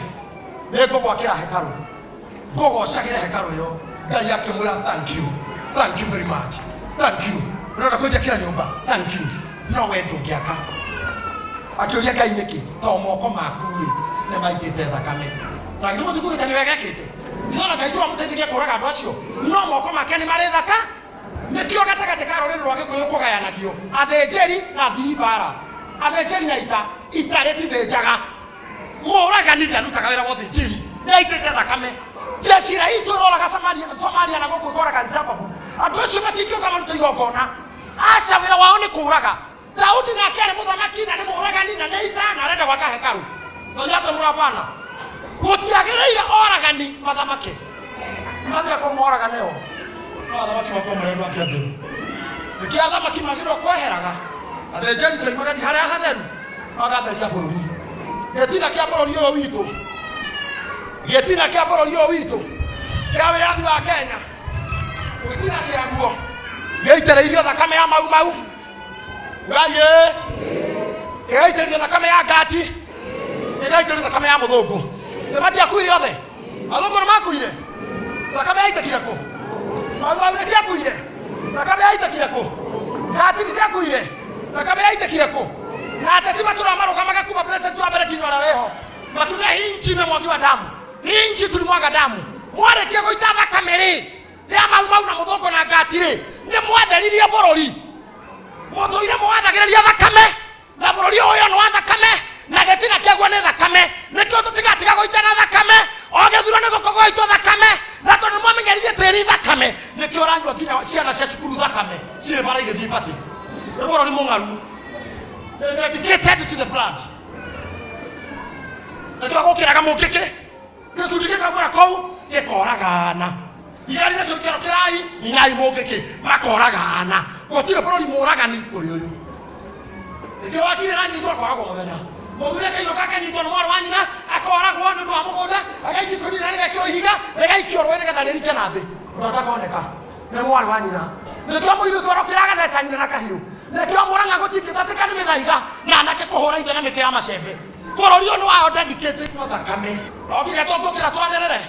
nĩ ngũgwakĩra hekarũ ngũgocagĩre hekarũ ĩyo. Ngai akĩmwĩra thank you, thank you very much, thank you ũrenda kũnjakĩra nyũmba thank you no we ndũngĩaka. Akĩũria Ngai nĩkĩ to moko maku rĩ nĩ maitĩte thakame na githĩ mũtikugĩte nĩ wega ekĩte no na Ngai tũramũteithagia kũraga andũ acio no moko make nĩ marĩ thaka. Nĩkĩo gatagatĩ ka rũrĩrĩ rwa Gĩkũyũ kũgayanagio athĩnjĩri na athii mbara athĩnjĩri na ita ita rĩtithĩnjaga mũragani ndarutaga wĩra wa ũthĩnjĩri nĩ aitĩte thakame. Jeshi ĩrĩa itũ ĩroraga Somalia na gũkũ ĩkoraga Al-Shabaab andũ acio matingĩũka marute igongona aca wĩra wao nĩ kũraga. Daudi nake arĩ mũthamaki na nĩ mũragani na nĩ ita na arenda gwaka hekarũ Ngai bana mũtiagĩrĩire oragani mathamake mathira kũ moragane o no athamaki makwa marĩ andũ ake atheru nĩkĩo athamaki magĩrĩirwo kweheraga athĩnjĩri Ngai magathiĩ harĩa hatheru magatheria bũrũri gĩtina kĩa bũrũri ũyũ witũ Gĩtina kĩa bũrũri ũyũ witũ kĩa wĩyathi wa Kenya, gĩtina kĩaguo gĩitĩrĩirio thakame ya Mau Mau. Ngai gĩgaitĩrĩrio thakame ya ngati, gĩgaitĩrĩrio thakame ya mũthũngũ. Nĩ matiakuire othe? Athũngũ nĩ makuire? Thakame yaitĩkire kũ? Mau Mau nĩ ciakuire? Thakame yaitĩkire kũ? Ngati nĩ ciakuire? Thakame yaitĩkire kũ? Na ateti matũra marũgamaga kuma president wa mbere nginya ũrĩa wĩho, makiuga hii nchi imemwagiwa damu, hii nchi tulimwaga damu. Mwarĩkia gũita thakame rĩ ya Mau Mau na mũthũngũ na ngati rĩ, nĩ mwatheririe bũrũri? Mũtũire mũwathagĩrĩria thakame, na bũrũri ũyũ nĩ wa thakame, na gĩtina kĩaguo nĩ thakame. Nĩkĩo tũtigatiga gũitana thakame o gĩthurano gũkũ gwaitwo thakame, na tondũ nĩmwamenyeririe tĩri thakame, nĩkĩo ũranyua nginya ciana cia cukuru thakame ciĩ bara igĩthiĩ batĩ. Nĩ bũrũri mũng'aru, dedicated to the blood. Nĩkĩo gũkĩraga mũngĩkĩ gĩkundi gĩkaumĩra kũu gĩkoragana, igari nacio ikĩro kĩrai ninai mũngĩkĩ makoragana. Gũtirĩ bũrũri mũragani ũrĩ ũyũ. Nĩkĩo wakiri aranyitwo akoragwo mũthenya, mũthuri akainũka akanyitwo nĩ mwarĩ wa nyina akoragwo nĩ ũndũ wa mũgũnda, agaikio ikũnia rĩgekĩrwo ihiga rĩgaikio rũĩ nĩgetha rĩrike na thĩ ũndũ atakoneka nĩ mwarĩ wa nyina. Nĩkĩo mũirĩtu arokĩra agatheca nyina na kahiũ. Nĩkĩo mũrang'a gũtingĩtatĩka nĩ mĩthaiga na anake kũhũra ithe na mĩtĩ ya macembe. Bũrũri ũyũ nĩ wao dedicated no thakame. No nginya tũngũkĩra twanĩrĩre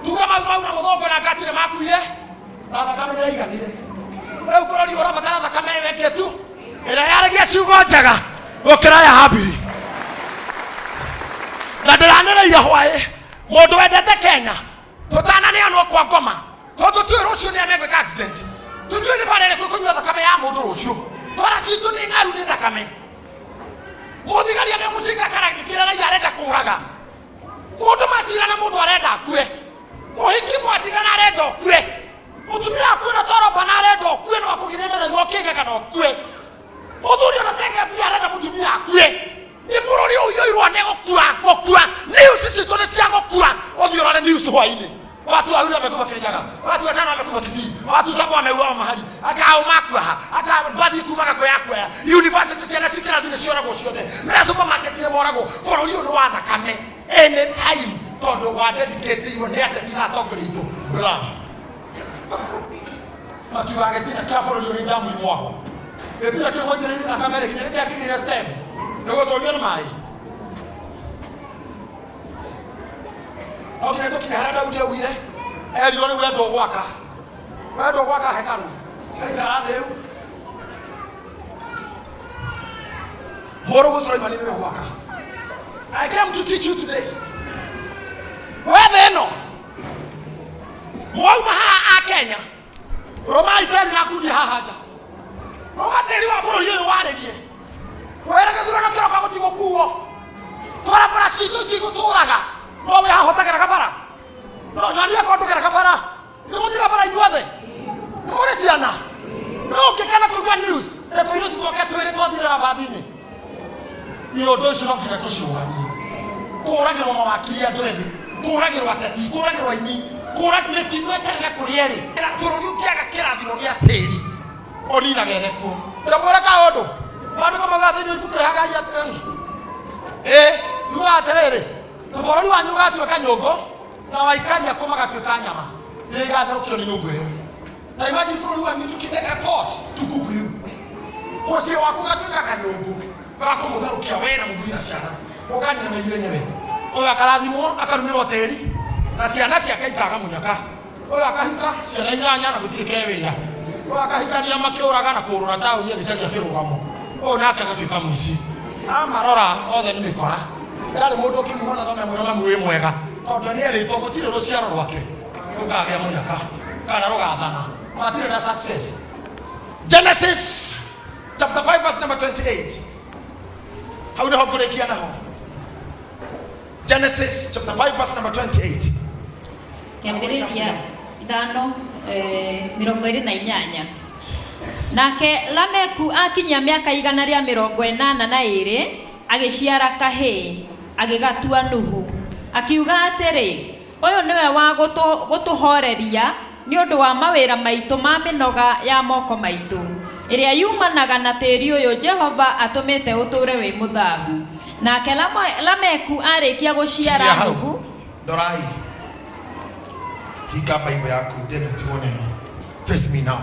tuge Mau Mau na mũthũngũ na ngati nĩ makuire na thakame nĩ yaiganire. Rĩu bũrũri ũrabatara thakame ĩyo ĩngĩ tu ĩrĩa yaragia ciugo njega gũkĩra ya Habili. Na ndĩranĩrĩire hwaĩ, mũndũ wendete Kenya, tũtananeanwo kwa ngoma, tondũ tũtiũĩ rũciũ nĩ amegwĩka accident, tũtiũĩ nĩ bara ĩrĩkũ ĩkũnyua thakame ya mũndũ rũciũ. Bara citũ nĩ ng'aru nĩ thakame. Mũthigari nĩ mũcinga karangĩkĩra raia arenda kũraga mũndũ, macira na mũndũ arenda akue, mũhiki mwatigana arenda ũkue, mũtumia akue na toro na arenda ũkue, no akũgirĩre mĩthaiga ũkĩge kana ũkue, mũthuri ona tege mbia arenda mũtumia akue. Nĩ bũrũri ũiyũirwo nĩ gũkua gũkua. News citũ nĩ cia gũkua. Ũthiĩ ũrore news hwainĩ, watu wawili wamekufa Kirinyaga, watu watano wamekufa Kisii, watu saba wameuawa mahali akao makua ha aka mbathi kumaga kwa yakuya university, ciana ci kĩrathi nĩ cioragwo ciothe, na supermarket nĩ moragwo. Bũrũri ũyũ nĩ wa thakame anytime, tondũ wa dedicateirwo nĩ ateti na atongoria aitũ blood. Makiugaga gĩtina kĩa bũrũri ũrĩ ndamu imwagwo, gĩtina kĩu gũitĩrĩria thakame rĩ nginya gĩtiakinyire stem nĩ gũtũrio nĩ maĩ. No nginya tũkinye harĩa Daudi augire, erirwo rĩu wendwo gwaka, wendwo gwaka hekarũ, aikara thĩ rĩu mũrũguo Sulaimani nĩwe gwaka. I came to teach you today. Wethe ĩno mwauma haha a Kenya, rũmai tĩri na ngundi haha nja, rũma tĩri wa bũrũri ũyũ warĩrie wĩra. Gĩthurano kĩroka gũtigũkuo, barabara citũ itigũtũraga. No wĩ haha ũtageraga bara, no nyonia ko ndũgeraga bara. Nĩ mũtira bara inyuothe, nĩ mũrĩ ciana, no ũngĩkana kũigua news ta tũirĩtu twake twĩrĩ twathirĩra bathi-inĩ. Iũndũ icio no nginya tũcirũgamie. Kũragĩrwo mawakiri andũ ethĩ, kũragĩrwo ateti, kũragĩrwo aini, kũra mĩtino ĩtarĩ na kũrĩa ĩrĩ. Bũrũri ũngĩaga kĩrathimo gĩa tĩri ũninaga ene kuo. Ndamwĩra kaũndũ, maandĩko maugaga thĩinĩ wa ibuku rĩa Hagai atĩrĩrĩ, ĩ yugaga atĩrĩrĩ, bũrũri wanyu ũgatuĩka nyũngũ na waikari akũ magatuĩka nyama iria igatherũkio nĩ nyũngũ ĩyo. Ta imagine bũrũri wanyu ũtuĩkĩte a pot to cook you, mũciĩ waku ũgatuĩka kanyũngũ ga kũmũtherũkia we na mũthuri na ciana, ũkanyina na inyuĩ enyewe. Ũyũ akarathimwo akarumĩrwo tĩri na ciana ciake ikaga mũnyaka, ũyũ akahika ciana inyanya na gũtirĩ ke wĩra, ũyũ akahikania makĩũraga na kũũrũra taũni agĩcaria kĩrũgamo, ũyũ nake agatuĩka mũici. Amarora othe nĩ mĩkora, ndarĩ mũndũ ũngĩmuona thome mwĩra mamu wĩ mwega, tondũ nĩ erĩtwo gũtirĩ rũciaro rwake rũkagĩa mũnyaka kana rũgathana, matirĩ na success. Genesis chapter 5 verse number 28, hau nĩho ngũrĩkia naho. Genesis chapter 5 verse number 28. Kĩambĩrĩria 5 28. Nake Lameku akinyia mĩaka 182, agĩciara kahĩĩ, agĩgatua Nuhu, akiuga atĩrĩ, "Ũyũ nĩwe wa gũtũhooreria nĩ ũndũ wa mawĩra maitũ ma mĩnoga ya moko maitũ, ĩrĩa yumanaga na tĩri ũyũ Jehova atũmĩte ũtũũre wĩ mũthahu." Nake Lameku arĩkia gũciara Kinyia hau. Nuhu. Ndorai hinga Bible yaku ndenda tigwo neno. Face me now.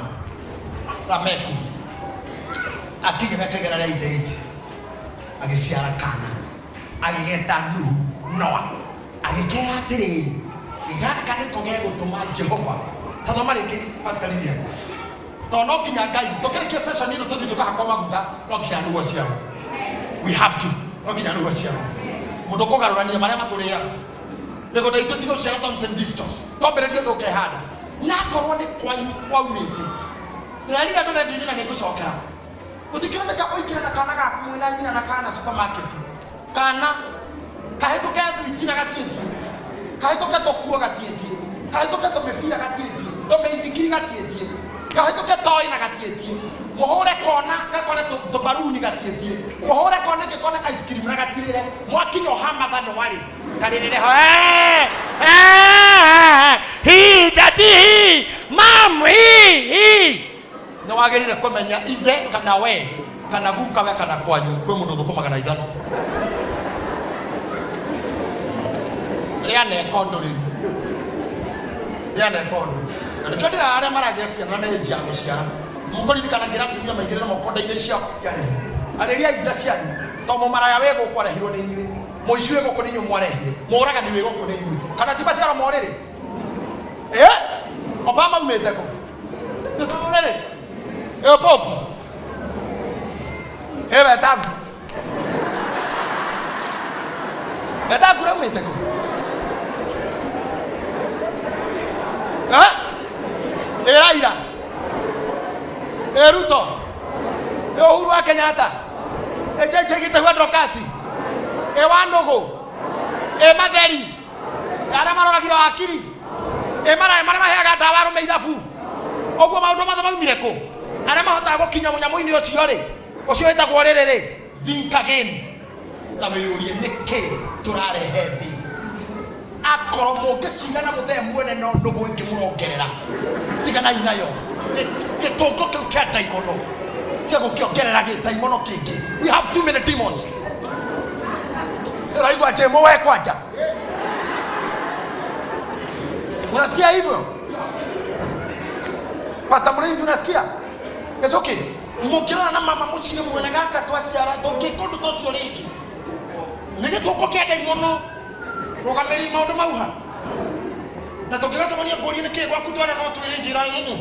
Lameku akinya mĩaka igana rĩa 88 agĩciara kana, agĩgeta Nuhu, Noa, agĩkera atĩrĩrĩ, gaka nĩko gegũtũma Jehova. Tathoma rĩngĩ Pastor Lilian, tondũ no nginya Ngai tũkĩrĩkia session ĩno tũthiĩ tũkahakwo maguta, no nginya Nuhu aciarwo. We have to, no nginya Nuhu aciarwo. Mũndũ ũkũgarũrania marĩa matũrĩaga mĩgũnda itũ tiga gũciara Thomson Vistos, twambĩrĩrie ũndũ ũkehanda na akorwo nĩ kwanyu kwaumĩte. Ndĩrerire andũ redio-inĩ na nĩngũcokera. Gũtingĩhoteka ũingĩre na kana gaku mwĩna nyina na kana supermarket, kana kahĩtũke thwiti na gatiĩtie, kahĩtũke tũkuo gatiĩtie, kahĩtũke tũmĩbira gatiĩtie, tũmĩithikiri gatiĩtie, kahĩtũke toy na gatiĩtie, mũhũre kona gakore tũbaruni gatiĩtie, mũhũre kona gĩkone ice cream na gatirĩre, mwakinya ũhamatha nĩ warĩ karĩrĩre ho, hi daddy hi mam hi hi. Nĩ wagĩrĩire kũmenya ithe kana we kana guka we kana kwanyu kwĩ mũndũ thũkũmaga na ithano. Rĩa neka ũndũ rĩu, rĩa neka ũndũ. Na nĩkĩo ndĩra arĩa maragĩa ciana na ĩnji ya gũciara, mũkũririkana ngĩra atumia maigĩrĩre moko nda-inĩ ciao ciarĩria. Arĩriai nda cianyu, tondũ mũmaraya wĩ gũkũ arehirwo nĩ inyuĩ, mũici wĩ gũkũ nĩ inyuĩ mwarehire, mũũragani wĩ gũkũ nĩ inyuĩ. Kana ti maciaro ma ũrĩrĩ? Obama aumĩte kũ? Nĩ ta ũrĩrĩ? Popu? Wetagu? Wetagu aumĩte kũ? Raila? Ruto? Uhuru wa Kenyatta? JJ Gitahua Dorcas? Wanũgũ? Matheri? Arĩa maroragire wakiri? Maraya marĩa maheaga ndawa arũme irabu? Ũguo maũndũ mothe maumire kũ? Arĩa mahotaga gũkinya mũnyamũ-inĩ ũcio rĩ, ũcio wĩtagwo rĩrĩ rĩ, think again. Na wĩyũrie nĩkĩ tũrarehe thĩ. Akorwo mũngĩcira na mũthee muone no nũgũ ĩngĩ mũrongerera, tiganai nayo. Gĩtũngũ kĩu kĩa ndaimono tiga gũkĩongerera gĩtaimono kĩngĩ. We have too many demons. Ũraigua Jemo we kwanja? Unasikia hivyo? Pastor Mringi unasikia? It's okay. Mũngĩrora na mama mũcire muone gaka twaciara tũngĩka ũndũ ta ũcio rĩngĩ. Nĩ gĩtũngũ kĩa ndaimono. Rũgamĩrĩri maũndũ mau ha. Na tũngĩgacemania ngũrie nĩkĩ gwaku twana no twĩrĩ njĩra nĩ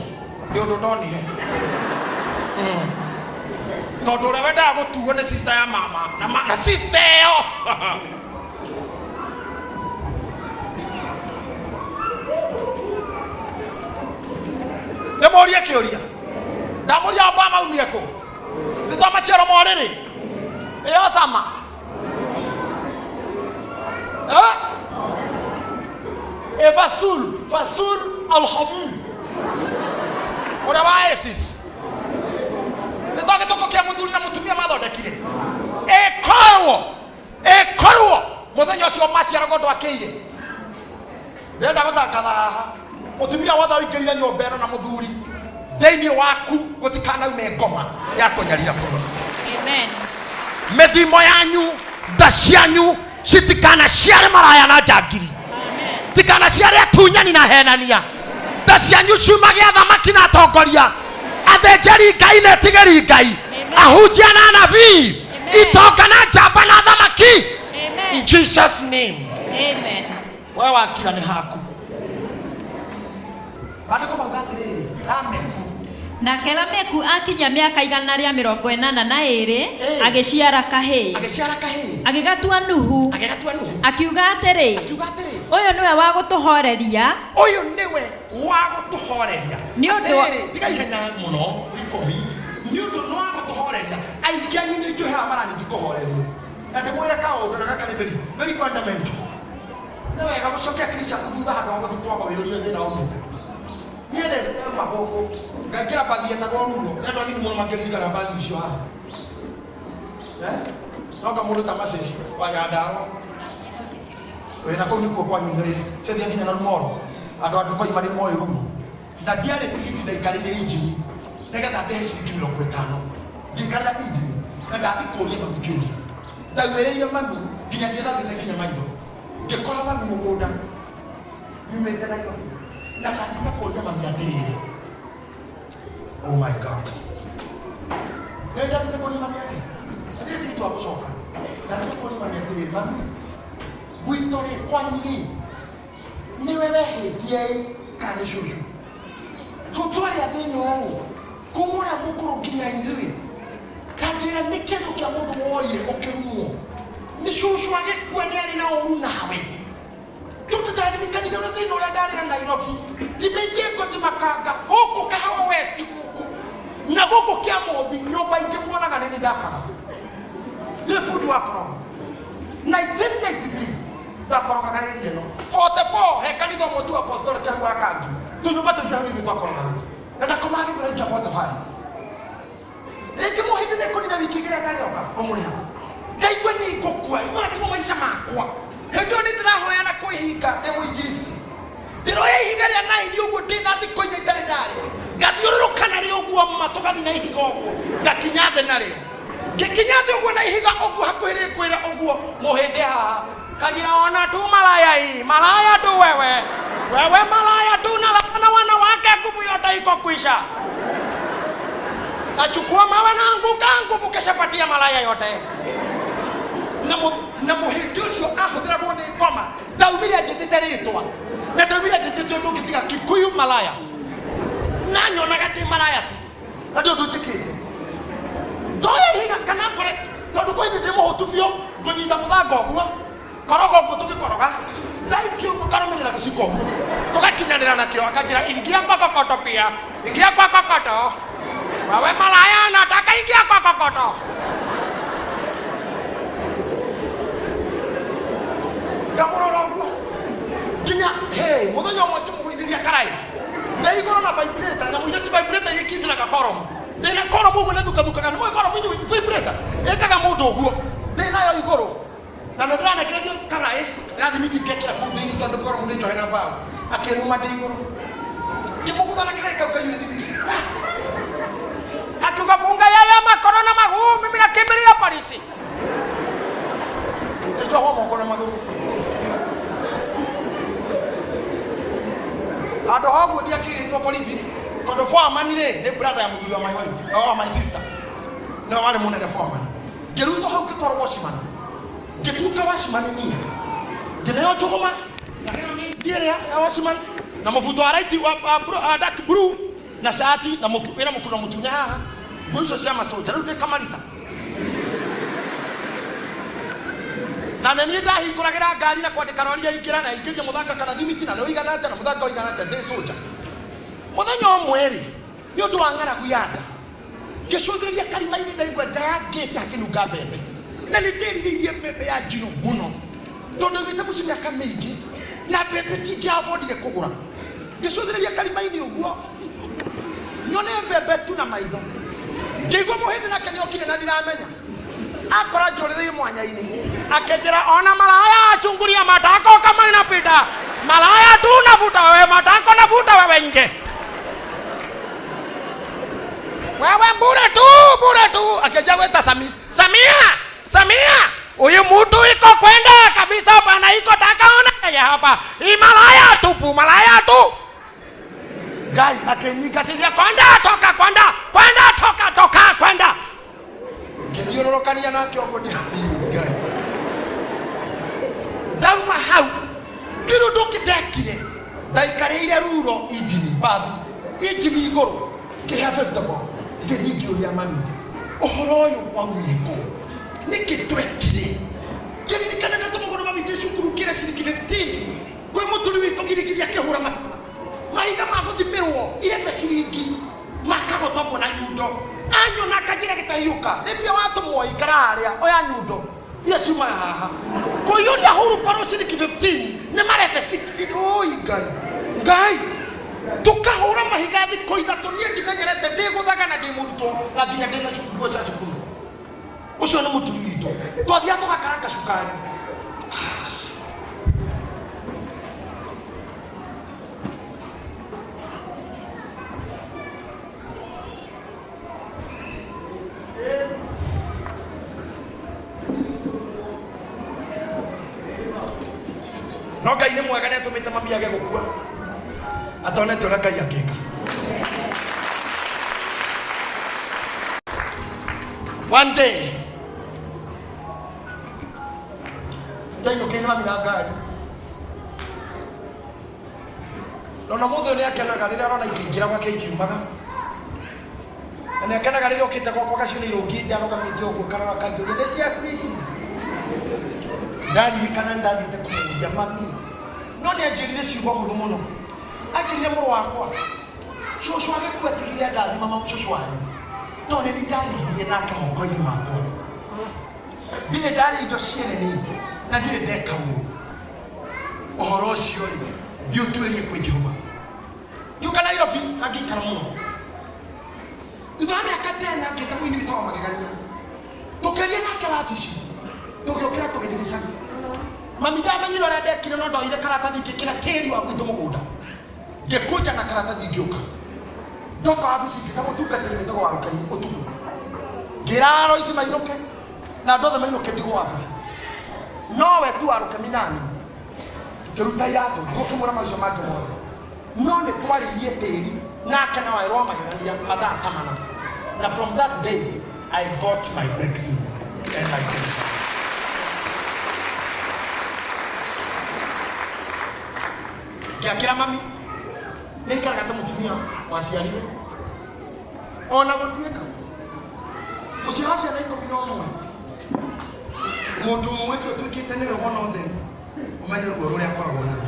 ũndũ ndonire. Tondũ ũrĩa wendaga gũtuo nĩ sister ya mama na sister ĩyo. Ndĩmũrie kĩũria. Ndamũria Obama aumire kũ? Nĩ to maciaro ma ũrĩrĩ? Ĩ Osama? Ĩ Fasul Alhamu ũrĩa wa ISIS? Nĩ to gĩtũngũ kĩa mũthuri na mũtumia mathondekire. Ĩkorwo mũthenya ũcio maciaragwo ndwakĩire. Ndĩrenda gũtangatha haha, mũtumia wothe ũingĩrire nyũmba ĩno na mũthuri, thĩinĩ waku gũtikanaume ngoma ya kũnyarira bũrũri. Amen. Mĩthimo yanyu, nda cianyu citikanaciare maraya na njangiri, tikanaciare atunyani na henania. Nda cianyu ciumage athamaki na atongoria, athĩnjĩri Ngai na etigĩri Ngai, ahunjia na anabii, itonga na njamba na athamaki. Amen. In Jesus name. Amen. We wakira nĩ haku. Maandĩko mauga atĩrĩrĩ, Lameku. Nake Lameku akinyia mĩaka 182 agĩciara kahĩĩ. Agĩciara kahĩĩ. Agĩgatua Nuhu. Agĩgatua Nuhu. Akiuga atĩrĩ, Akiuga atĩrĩ, ũyũ nĩwe wa gũtũhoreria. Ũyũ nĩwe wa gũtũhoreria. Nĩ ũndũ Atĩrĩrĩ, tiga ihenya mũno. Nĩ ũndũ nĩ wa gũtũhoreria. Aingĩ anyu nĩ njũĩ haha maranĩthi kũhorerio. Na ndĩmwĩre kaũndũ na gaka nĩ very, very fundamental. Nĩ wega gũcokia akili ciaku thutha handũ ha gũthiĩ kwaga wĩyũrie thĩna waumĩte. Niĩ nĩ ndauma gũkũ ngaingĩra mbathi yetagwo Rulo. Nĩ andũ anini mũno mangĩririkana mbathi icio haha. No nga mũndũ ta Macĩ wa Nyandarua. Wĩna kũu nĩkuo kwanyu nĩ ciathiĩ nginya na Rumoro. Andũ a Dubai marĩ moĩ Rulo. Na ndiarĩ tigiti ndaikarĩire injini nĩgetha ndĩhe ciringi 50. Ngĩikarĩra injini na ndathi kũria mami kĩũria. Ndaumĩrĩire mami nginya ndiethambĩte nginya maitho. Ngĩkora mami mũgũnda nyumĩte Nairobi na ndathiĩte kũria mami atĩrĩrĩ, oh my God, nĩ ndathiĩte kũria mami atĩrĩrĩ, nĩ tigiti wa gũcoka, ndathiĩte kũria mami atĩrĩrĩ, mami gwitũ rĩ, kwanyu rĩ, nĩwe wehĩtie ĩ kana nĩ cũcũ? Tũtwarĩ athĩna ũũ kuma ũrĩa mũkũrũ nginya ithuĩ, ta njĩra nĩ kĩndũ kĩa mũndũ woire ũkĩrumwo nĩ cũcũ agĩkua nĩ arĩ na ũru nawe. Tondũ ndaririkanire ũrĩa thĩna ũrĩa ndarĩ na Nairobi, ti mĩjengo ti makanga, gũkũ Kahawa West gũkũ na gũkũ Kĩamũmbi, nyũmba ingĩ muonaga nĩ ndakaga ndĩ bundi wa koroga. 1993 ndakorogaga area ĩno 44 he kanitha ũmwe tu apostolic hau wa Kangi, tũnyũmba tũingĩ hau nithuĩ twakorogaga na ndakomaga Gĩthũrai kĩa 45. Rĩngĩ mũhĩndĩ nĩ kũnina wiki igĩrĩ atarĩ oka kũmũrĩha, ndaigua nĩ ngũkua imatimo maica makwa. Hĩndĩ ĩyo nĩ ndĩrahoya na kwĩhinga ndĩ mũinjilisti, ndĩroya ihiga rĩa naini ũguo ndĩ na thikũ inya itarĩ ndarĩa, ngathiũrũrũka narĩo ũguo ma tũgathiĩ na ihiga ũguo ngakinya thĩ narĩo, ngĩkinya thĩ ũguo na ihiga ũguo hakuhĩ rĩngwĩra ũguo mũhĩndĩ haha kanjĩra, ona tu malaya hii, malaya tu wewe, wewe malaya tu na na wanawake, nguvu yote iko kwisha. Nachukua mawe na anguka nguvu keshapatia malaya yote. Na mũhĩndĩ ũcio ahũthĩragwo nĩ ngoma, ndaumire anjĩtĩte rĩtwa na ndaumire anjĩtĩte ũndũ ũngĩ tiga Kikuyu malaya, na nyonaga ndĩ malaya tu na ndĩ ũndũ njĩkĩte. Ndoya ihiga kana ngore, tondũ kwĩ hĩndĩ ndĩ mũhũtu biũ, ngũnyita mũthanga ũguo koroga ũguo tũgĩkoroga ndaikio ũguo ngarũmĩrĩra gĩciko ũguo tũgakinyanĩra nakĩo, akanjĩra ingia kwa kokoto pia, ingia kwa kokoto wewe malaya, nataka ingia kwa kokoto. Ngamũrora ũguo nginya hey, mũthenya ũmwe ngĩmũgũithĩria karai ndĩ igũrũ na vibrator, nyamũ iria ci vibrator iria ikindĩraga koromu, ndĩna koromu ũguo nĩthukathukaga, nĩ mũĩ koromu inyuĩ vibrator ĩkaga mũndũ ũguo, ndĩ nayo igũrũ na nĩ ndĩranekererio karai ya thimiti ngekĩra kũu thĩinĩ tondũ koromu nĩ njohe na mbaũ, akĩnuma ndĩ igũrũ ngĩmũgũtha na karai kau kaiyũire thimiti, akiuga funga yaya makoro na maguu, mimi nakimbilia polisi. Njoho moko na magũrũ handũ ha ũguo ndiakĩrĩirwo borithi tondũ foreman rĩ nĩ brother ya mũthuri wa my wife, wa my sister, nĩwe warĩ mũnene foreman. Ngĩrutwo hau ngĩtwarwo watchman, ngĩtuĩka watchman niĩ, ngĩneo njũgũma ngaheo mĩnti ĩrĩa ya watchman na mũbuto wa right wa dark blue na shati na wĩna mũkuro mũtune haha, nguo icio cia macoja. Rĩu ndĩ kamarisa na nĩ niĩ ndahingũragĩra ngari na kwandĩka rori yaingĩra na ingĩria mũthanga kana thimiti na nĩ ũigana atĩa na mũthanga ũigana atĩa, ndĩ soja. Mũthenya ũmwe rĩ, nĩ ũndũ wa ng'aragu ya nda ngĩcũthĩrĩria karima-inĩ, ndaigua nja ya ngĩti hakĩnunga mbembe, na nĩ ndĩrirĩirie mbembe ya njino mũno tondũ ndaumĩte mũciĩ mĩaka mĩingĩ na mbembe ndingĩabondire kũgũra. Ngĩcũthĩrĩria karima-inĩ ũguo nyone mbembe tu na maitho, ngĩigua mũhĩndĩ nake nĩokire na ndiramenya, akora njũrĩrĩire mwanya-inĩ akĩnjĩra, ona malaya chungulia matako kama inapita malaya tu navuta wewe matako navuta wewe nje wewe bure tu bure tu. Akija gweta Samia, Samia, Samia, huyu mtu iko kwenda kabisa bwana, iko taka ona yeye hapa hii malaya tupu malaya tu. Ngai akinyingatithia kwenda toka kwenda kwenda toka toka kwenda, ngĩthiũrũrũkania nake ũguo ndĩrathiĩ. Ngai ndauma hau ndĩrĩ ũndũ ũngĩ ndekire, ndaikarĩire ruro injini bathi injini igũrũ ngĩrĩha 50 bob, ngĩthiĩ ngĩũria mami ũhoro ũyũ waumire kũ, nĩkĩ twekire. Ngĩririkana ndatũmagwo na mami ndĩ cukuru ngĩre ciringi 15 kwĩ mũturi witũ girigiri akĩhũra mahiga ma gũthimĩrwo irebe ciringi makagotogwo na nyundo, anyona akanjĩra gĩtahiũka nĩ mbia watũmwo ikara harĩa oya nyundo iria ciuma haha kũiyũria hurubaro ciringi 15 nĩ marebe 60. Oi Ngai, Ngai, tũkahũra mahiga thikũ ithatũ, niĩ ndimenyerete ndĩgũthaga na ndĩ mũrutwo na nginya ndĩ na nguo cia cukuru. Ũcio nĩ mũturi witũ, twathiaga tũgakaranga cukari. Ngai nĩ mwega nĩ atũmĩte mami age gũkua atonete ũrĩa Ngai angĩka. One day ndainũkĩire mami na ngari. Nona mũthĩ ũyũ nĩakenaga rĩrĩa arona ingĩingĩra gwake ingiumaga. Na nĩakenaga rĩrĩa okĩte gwakwa gacio nĩ irũngi nja arũgamĩte ũguo karora kanjũria nĩ ciaku ici. Ndaririkana ndathiĩte kũmũria mami, no nĩanjĩrire ciugo hũthũ mũno. Anjĩrire mũrũ wakwa, cũcũ agĩkua tigire andathima cũcũ wanyu, tondũ nĩ niĩ ndarigirie nake moko-inĩ makwa. Ndirĩ ndarĩa indo ciene niĩ na ndirĩ ndeka ũũ. Ũhoro ũcio rĩ, thiĩ ũtuĩrie kwĩ Jehova. Ngĩũka Nairobi na ngĩikara mũno. Thutha wa mĩaka 10 ngĩta mũini witũ wa magegania. Tũkĩaria nake wabici, tũgĩũkĩra tũgĩthiĩ gĩcagi. Mami ndamenyire ũrĩa ndekire no ndoire karatathi ngĩkĩra tĩri wa gwitũ mũgũnda. Ngĩkũnja na karatathi ngĩũka. Ndoka wabici ngĩta mũtungatĩri wĩtagwo wa Rũkeni ũtukũ. Ngĩra Alois mainũke na andũ othe mainũke ndigwo wabici. Nowe tu wa Rũkemi nani. Tũkĩruta iratũ, ndigũkĩmwĩra maũcio mangĩ mothe. No nĩ twarĩirie tĩri nake na waĩ rwa magegania mathaa ta mana. Na from that day I got my breakthrough and my deliverance. Ngĩakĩra mami, nĩaikaraga ta mũtumia waciarire. Ona gũtuĩka mũciĩ wa ciana 11, mũndũ ũmwe tu atuĩkĩte nĩwe wona ũtheri, ũmenye ruo rũrĩa akoragwo naruo.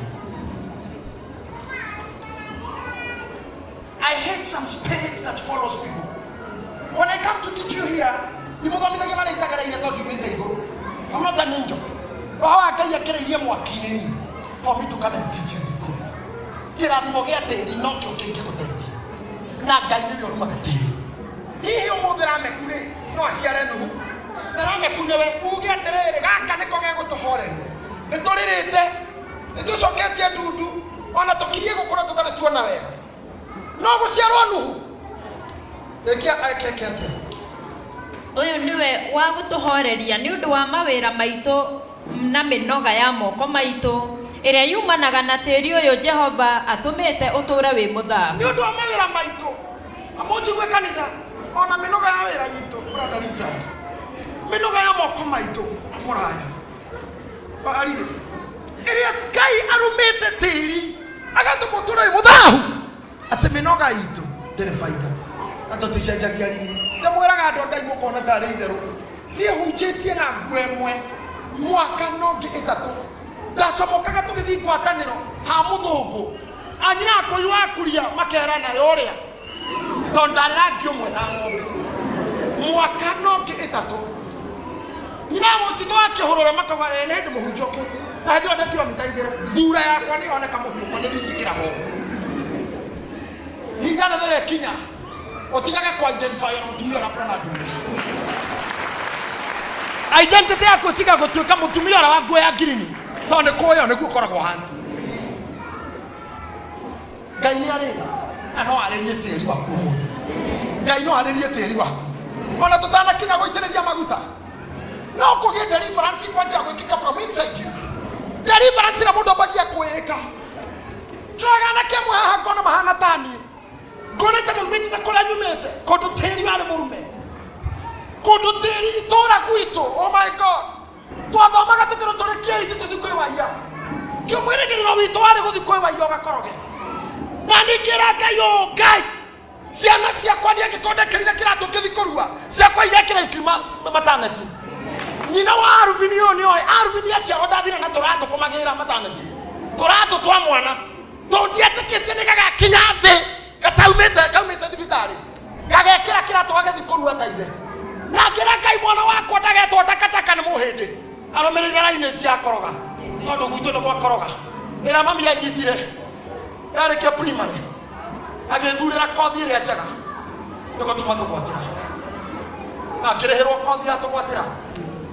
I hate some spirit that follows people. When I come to teach you here, ndimũthomithagia marĩa itagereire tondũ ndiumĩte igũrũ. I'm not an angel. Roho wa Ngai akĩrĩirie mwaki-inĩ niĩ for me to come and teach you these things. Kĩrathimo gĩa tĩri nokĩo kĩngĩgũteithia. Na Ngai nĩwe ũrumaga tĩri. Hihi ũmũthĩ Lameku rĩ, no aciare Nuhu. Na Lameku nĩwe uge atĩrĩrĩ, gaka nĩko gegũtũhoreria. Nĩtũrĩrĩte, nĩtũcoketie ndundu, ona tũkirie gũkũra tũtarĩ tuona wega. No gũciarwo Nuhu. Rĩkia ekeke atĩa? Ũyũ nĩwe wa gũtũhoreria nĩ ũndũ wa mawĩra maitũ na mĩnoga ya moko maitũ ĩrĩa yumanaga na tĩri ũyũ Jehova atũmĩte ũtũũre wĩ mũthahu. Nĩ ũndũ wa mawĩra maitũ, amũnjigue kanitha, ona mĩnoga ya wĩra witũ, brother Richard, mĩnoga ya moko maitũ, mũraya arire ĩrĩa Ngai arũmĩte tĩri agatũma ũtũũre wĩ mũthahu, atĩ mĩnoga itũ ndĩrĩ baida na tũticenjagia riri. Ndĩmwĩraga andũ a Ngai mũkona tarĩ itherũ. Niĩ hunjĩtie na nguo ĩmwe mwaka no ngĩ ĩtatũ. Ndacomokaga tũgĩthiĩ ngwatanĩro ha mũthũngũ, anyina akũyũ akuria makerana ũrĩa tondũ ndarĩ rangi ũmwe ta ng'ombe. Mwaka no ngĩ ĩtatũ nyina mũtitũ wa kĩhũrũre makauga ĩ nĩ hĩndĩ mũhunjia ũkĩte na hĩndĩ ĩyo ndĩ kilomita 2 thura yakwa nĩ yoneka mũhiũko nĩ niĩ njĩkĩraga ũguo. Ihinda rĩrĩ rĩkinya ũtigage kũ identify na mũtumia ũrĩa burana ndune. Identity yaku ĩtiga gũtuĩka mũtumia ũrĩa wa nguo ya ngirini, tondũ nĩ kũũywo nĩguo ũkoragwo ũhana. Ngai nĩ arĩ tha na no arĩrie tĩri waku ũmũthĩ. Ngai no arĩrie tĩri waku ona tũtanakinya gũitĩrĩria maguta. No kũgĩe deliverance kwanjia gwĩkĩka from inside you. Deliverance na mũndũ ambagia kwĩĩka. Ndĩraga anake amwe haha ngona mahana ta niĩ, ngonete maumĩte ta kũrĩa nyumĩte, kũndũ tĩri warĩ mũrume, kũndũ tĩri itũra gwitũ. Oh my God, twathomaga tũkĩrwo tũrĩkie itũ tũthiĩ kwĩ waiya. Kĩo mwĩrĩgĩrĩro witũ warĩ gũthiĩ kwĩ waiya ũgakoroge. Na ningĩra Ngai ũũ, Ngai, ciana ciakwa niĩ angĩkorwo ndekĩrire kĩratũ ngĩthiĩ kũrua, ciakwa irekĩra ikiuma mataneti. Nyina wa Arubini ũyũ nĩoĩ, Arubini aciarwo ndathire na tũratũ kũmagĩra mataneti, tũratũ twa mwana, tondũ ndietĩkĩtie nĩ gagakinya thĩ gataumĩte kaumĩte thibitarĩ, gagekĩra kĩratũ gagĩthiĩ kũrua ta ithe. Na ngĩra Ngai mwana wakwa ndagetwo takataka nĩ mũhĩndĩ, arũmĩrĩire rainĩji ya koroga, tondũ gwitũ nĩ gwa koroga. Rĩrĩa mami anyitire ndarĩkia primary, agĩthurĩra kothi ĩrĩa njega nĩ gũtuma tũgwatĩra, na akĩrĩhĩrwo kothi ya tũgwatĩra.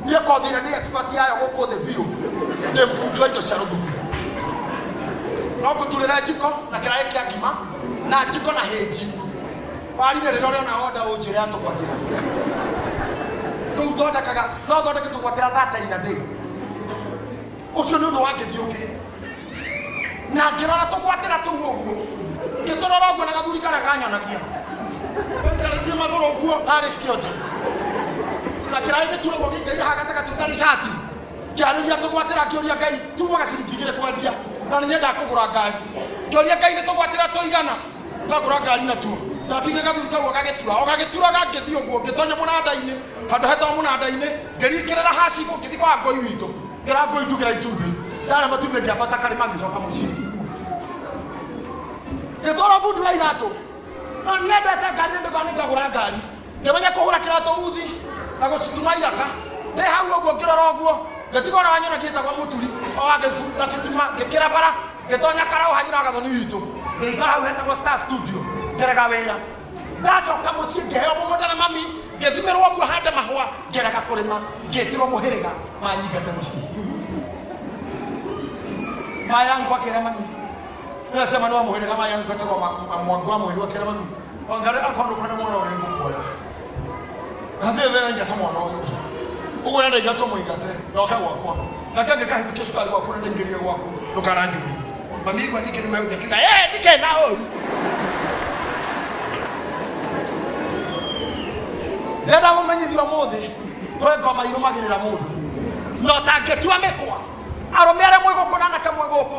Niĩ kothi ĩrĩa ndĩ expert yayo gũkũ thĩ biũ, ndĩ mũbundi wa indo cia rũthuku. No ngũturĩre njiko na kĩraĩ kĩa ngima na njiko na hĩnji. Warire rĩrĩa ũrĩona order ũnjĩre ya tũgwatĩra. Kũu thondekaga, no thondeke tũgwatĩra 30 in a day. Ũcio nĩ ũndũ wa ngĩthiĩ ũngĩ. Na ngĩrora tũgwatĩra tũu ũguo, ngĩtũrora ũguo na gathuri karĩa kanyonagia gaikarĩtie magũrũ ũguo tarĩ kĩonje na kĩraĩ gĩturagwo gĩikaire haha gatagatĩ ũtarĩ cati. Ngĩarĩria tũgwatĩra, ngĩũria Ngai, tumaga ciringi 2 kwendia na nĩ nyendaga kũgũra ngari. Ngĩũria Ngai, nĩ tũgwatĩra tũigana ngagũra ngari natuo. Ndatigire gathuri kau agagĩtura, o gagĩturaga ngĩthiĩ ũguo, ngĩtonya mũnanda-inĩ, handũ hetagwo mũnanda-inĩ, ngĩringĩrĩra hacibũ, ngĩthiĩ kwa ngũi witũ, ngĩra ngũi ndugĩra itumbĩ. Ndarĩa matumbĩ ngĩambata karĩma ngĩcoka mũciĩ. Ngĩtwara bundi wa iratũ, no nyendete ngari nĩ ndĩkona nĩngagũra ngari. Ngĩmenya kũhũra kĩratũ uthi na gũcituma iraka. Ndĩ hau ũguo ngĩrora ũguo, ngĩtiga ũrĩa wanyonagia etagwo mũturi, o agĩtuma, ngĩkĩra bara, ngĩtonya karaũ hanyina wa gathoni witũ, ngĩikara hau hetagwo Star Studio, ngĩrega wĩra. Ndacoka mũciĩ ngĩheo mũgũnda na mami, ngĩthimĩrwo ũguo hande mahũa, ngĩrega kũrĩma, ngĩtĩrwo mũhĩrĩga manyingate mũciĩ. Mayangu akĩra mami, nĩacema nĩ wa mũhĩrĩga mayangu etagwo Mwangu wa Mũhiũ, akĩra mami, Wangari akorwo ndũkona mwana ũrĩa ngũkuoya. Nathiĩ thĩna ingata mwana ũyũ. Ũguo nenda ingatwo mũingate, na oke gwakwa. Nake angĩkahĩtũkia cukari gwaku na ndaingĩrie gwaku, ndũkananjũrie. Mami igua ningĩ nĩguo egũthiĩ akiuga, "Eh, ndikena ũru." Ndĩrenda gũmenyithio ũmũthĩ, kwĩ ngoma irũmagĩrĩra mũndũ. Na ũtangĩtua mĩkwa, arũme arĩa mwĩ gũkũ na anake mwĩ gũkũ,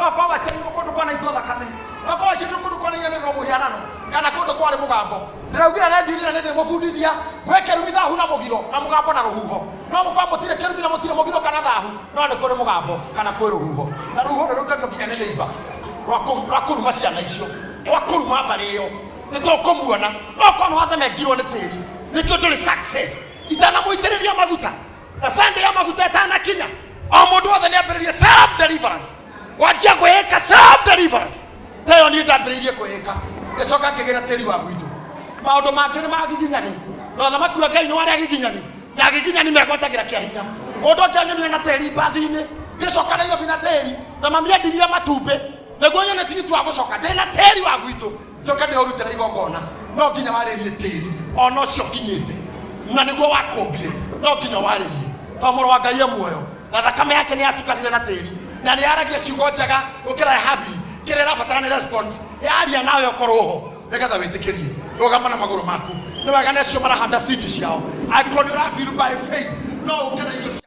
okorwo waciarirwo kũndũ kwanaitwo thakame, okorwo waciarirwo kũndũ kwanaiganĩrwo mũhianano, kana kũndũ kwarĩ mũgambo. Ndĩraugire redio-inĩ na nĩndĩmũbundithia, gwĩ kĩrumi, thahu na mũgiro, na mũgambo na rũhuho. No mũkorwo mũtirĩ kĩrumi na mũtirĩ mũgiro kana thahu, no nĩ kũrĩ mũgambo kana kwĩ rũhuho. Na rũhuho nĩ rũkagio nginya nĩ neighbor, rwa kũruma ciana icio, rwa kũruma mbarĩ ĩyo. Nĩ tũkũmuona. No okorwo nĩ wathemengirwo nĩ tĩri, nĩkĩo ndũrĩ success. Itanamũitĩrĩria maguta, na Sunday ya maguta ĩtanakinya, o mũndũ wothe nĩ ambĩrĩrie self deliverance. Wanjia kwĩĩka self deliverance, ta ĩyo niĩ ndambĩrĩirie kwĩĩka, ngĩcoka ngĩgĩra tĩri wa gwitũ. Maũndũ mangĩ nĩ magiginyani, na ũthamaki wa Ngai nĩ wa arĩa agiginyani, na agiginyani megwatagĩra kĩa hinya. Mũndũ ũngĩ anyonire na tĩri mbathi-inĩ, ngĩcoka Nairobi na tĩri, na mami endirie matumbĩ nĩguo nyone tigiti wa gũcoka ndĩna tĩri wa gwitũ, njoke ndĩũrutĩre igongona. No nginya warĩrie tĩri ona ũcio nginyĩte, na nĩguo wakũmbire, no nginya warĩrie, tondũ mũrũ wa Ngai e muoyo, na thakame yake nĩ yatukanire na tĩri, na nĩ yaragia ciugo njega gũkĩra ya Habili. Kĩrĩa ĩrabatara nĩ response, yaria nawe ũkorwo ho nĩgetha wĩtĩkĩrie. Rũgama na magũrũ maku. Nĩ wega nĩ acio marahanda seed ciao, angĩkorwo nĩ ũra feel by faith, no ũke na irio.